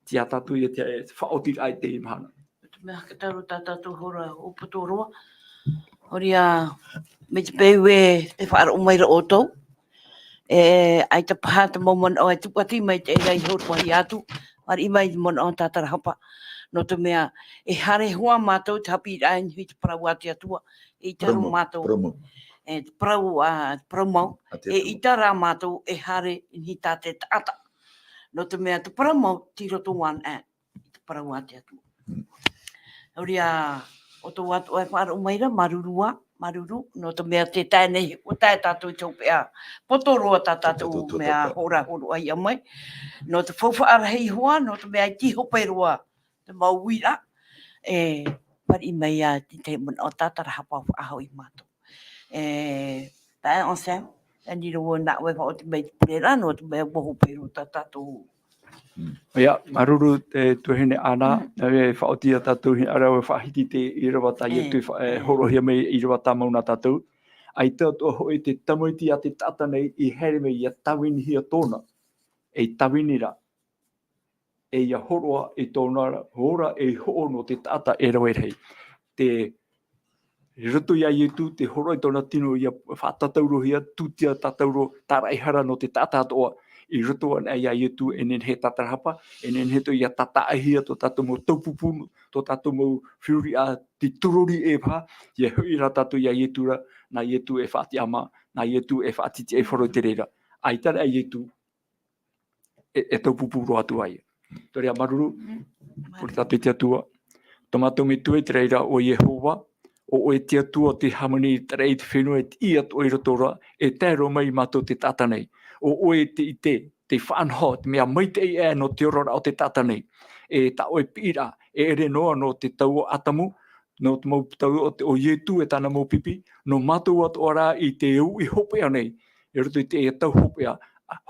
Tei ia tātou ia te faʻaotiraʻa i teie mahana. Te mea haka taro tā tātou hora o poto roa. Nō reira, mai te peu e, e faʻaroʻo mai ra ʻoutou. E, ʻaita paha te mau manaʻo e tūpati mai te ʻērai hōroʻahia atu, fāriʻi mai te manaʻo tātarahapa. Nō te mea, e haere hoʻi mātou te haʻapiʻiraʻa i niʻa i te parau a te Atua, eʻita rā Parau mau, mātou. Parau mau. E, te parau, ā, te parau mau. A te E Atua. ʻIta rā mātou e haere i niʻa i tā te taʻata. Nō te mea te parau mau, tei roto anaʻe i te parau a te Atua. Mm. Nō reira, ʻoutou atoʻa e faʻaroʻo mai ra, māuruuru ā, māuruuru, nō te mea tē tae nei, ʻua tae tātou i te hopeʻa poto roa tā tātou Poto, poto, mea poto. hora hōroʻahia mai. Nō te faufaʻa rahi hoʻi, nō te mea ʻaita i hope roa te mau uiraʻa, e, fāriʻi mai ia te, te manaʻo tātarahapa faʻahou ia mātou. E, taeaʻe Anselme, e ani roa nā ʻoe e faʻaoti mai te pure ra, nō te mea ʻua hope roa tā tātou. Ia, māuruuru, e, tuahine Ana, Mm. nā ʻoe e faʻaoti ia tātou hinaʻaro e faʻahiti i te ʻīrava tā E, Ietu e fa-, e, e. hōroʻahia mai ʻīrava tāmau nā tātou. ʻAita atoʻa hoʻi te tamaiti a te taʻata nei i haere mai ʻia tāvinihia tōna. E tāvini ra. E ʻia hōroʻa i tōna ora e hoʻo nō te taʻata e rave rahi. Te, i roto ia Ietu, te hōroʻa i tōna tino ʻia faʻatātaurohia, tūtia tātauro, tāraʻehara nō te taʻata atoʻa. I roto anaʻe ia Ietu, e nehenehe e tātarahapa, e nehenehe atoʻa ʻia tātaʻahia tō tātou mau taupupū, tō tātou mau feruriraʻa, te tūrori ē paha, ʻia hoʻi rā tātou ia Ietu ra, nā Ietu e faʻatiʻamā, nā Ietu e faʻatitiʻaifaro i te reira. ʻAita rā Ietu, e, e taupupū roa atu ai. Nō reira, māuruuru, Mm. pure tātou i te Atua. Tō mātou Metua i te raʻi ra ʻo Iehova, ʻo ʻoe te Atua tei hāmani i te raʻi i te fenua, e tiʻi atoʻa i roto ra, e tae roa mai ia mātou te taʻata nei. ʻO ʻoe te ʻite, te faʻanaho, te mea maitaʻi aʻe nō te oraraʻa o te taʻata nei. E tā ʻoe piʻiraʻa, e ʻere noa nō te tau o ʻĀtamu, nō te mau tau o te, o Ietu e tāna mau pipi, nō mātou atoʻa rā i te uʻi hopeʻa nei, i roto i te tau hopeʻa,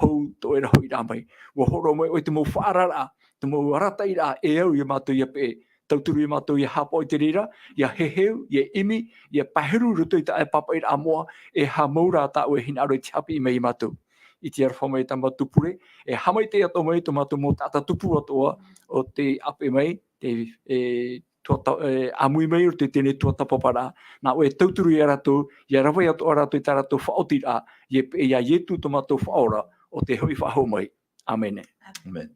hou tō ʻoe ra hoʻiraʻa mai. ʻUa hōroʻa mai ʻoe te mau faʻaararaʻa, te mau arataʻiraʻa e au ia mātou ʻia peʻe, tauturu ia mātou ʻia haʻapaʻo i te reira, ʻia heheu, ʻia ʻimi, ʻia pahiru i roto i tā ʻoe pāpaʻiraʻa moʻa, e haʻamau rā tā ʻoe hinaʻaro i te haʻapiʻi mai ia mātou. I te aroha mai tā mātou pure, e haʻamaitaʻi atoʻa mai tō mātou mau taʻata tupu atoʻa, o tei ʻāpeʻe mai, te, e, tuata-, e, ʻāmui mai i roto i teie nei tuatāpaparaʻa. Nā ʻoe e tauturu ia rātou, ʻia rave atoʻa rātou i tā rātou faʻaotiraʻa, ʻia peʻe ia Ietu tō mātou Faʻaora, ʻo tē hoʻi faʻahou mai. ʻĀmene. ʻĀmene.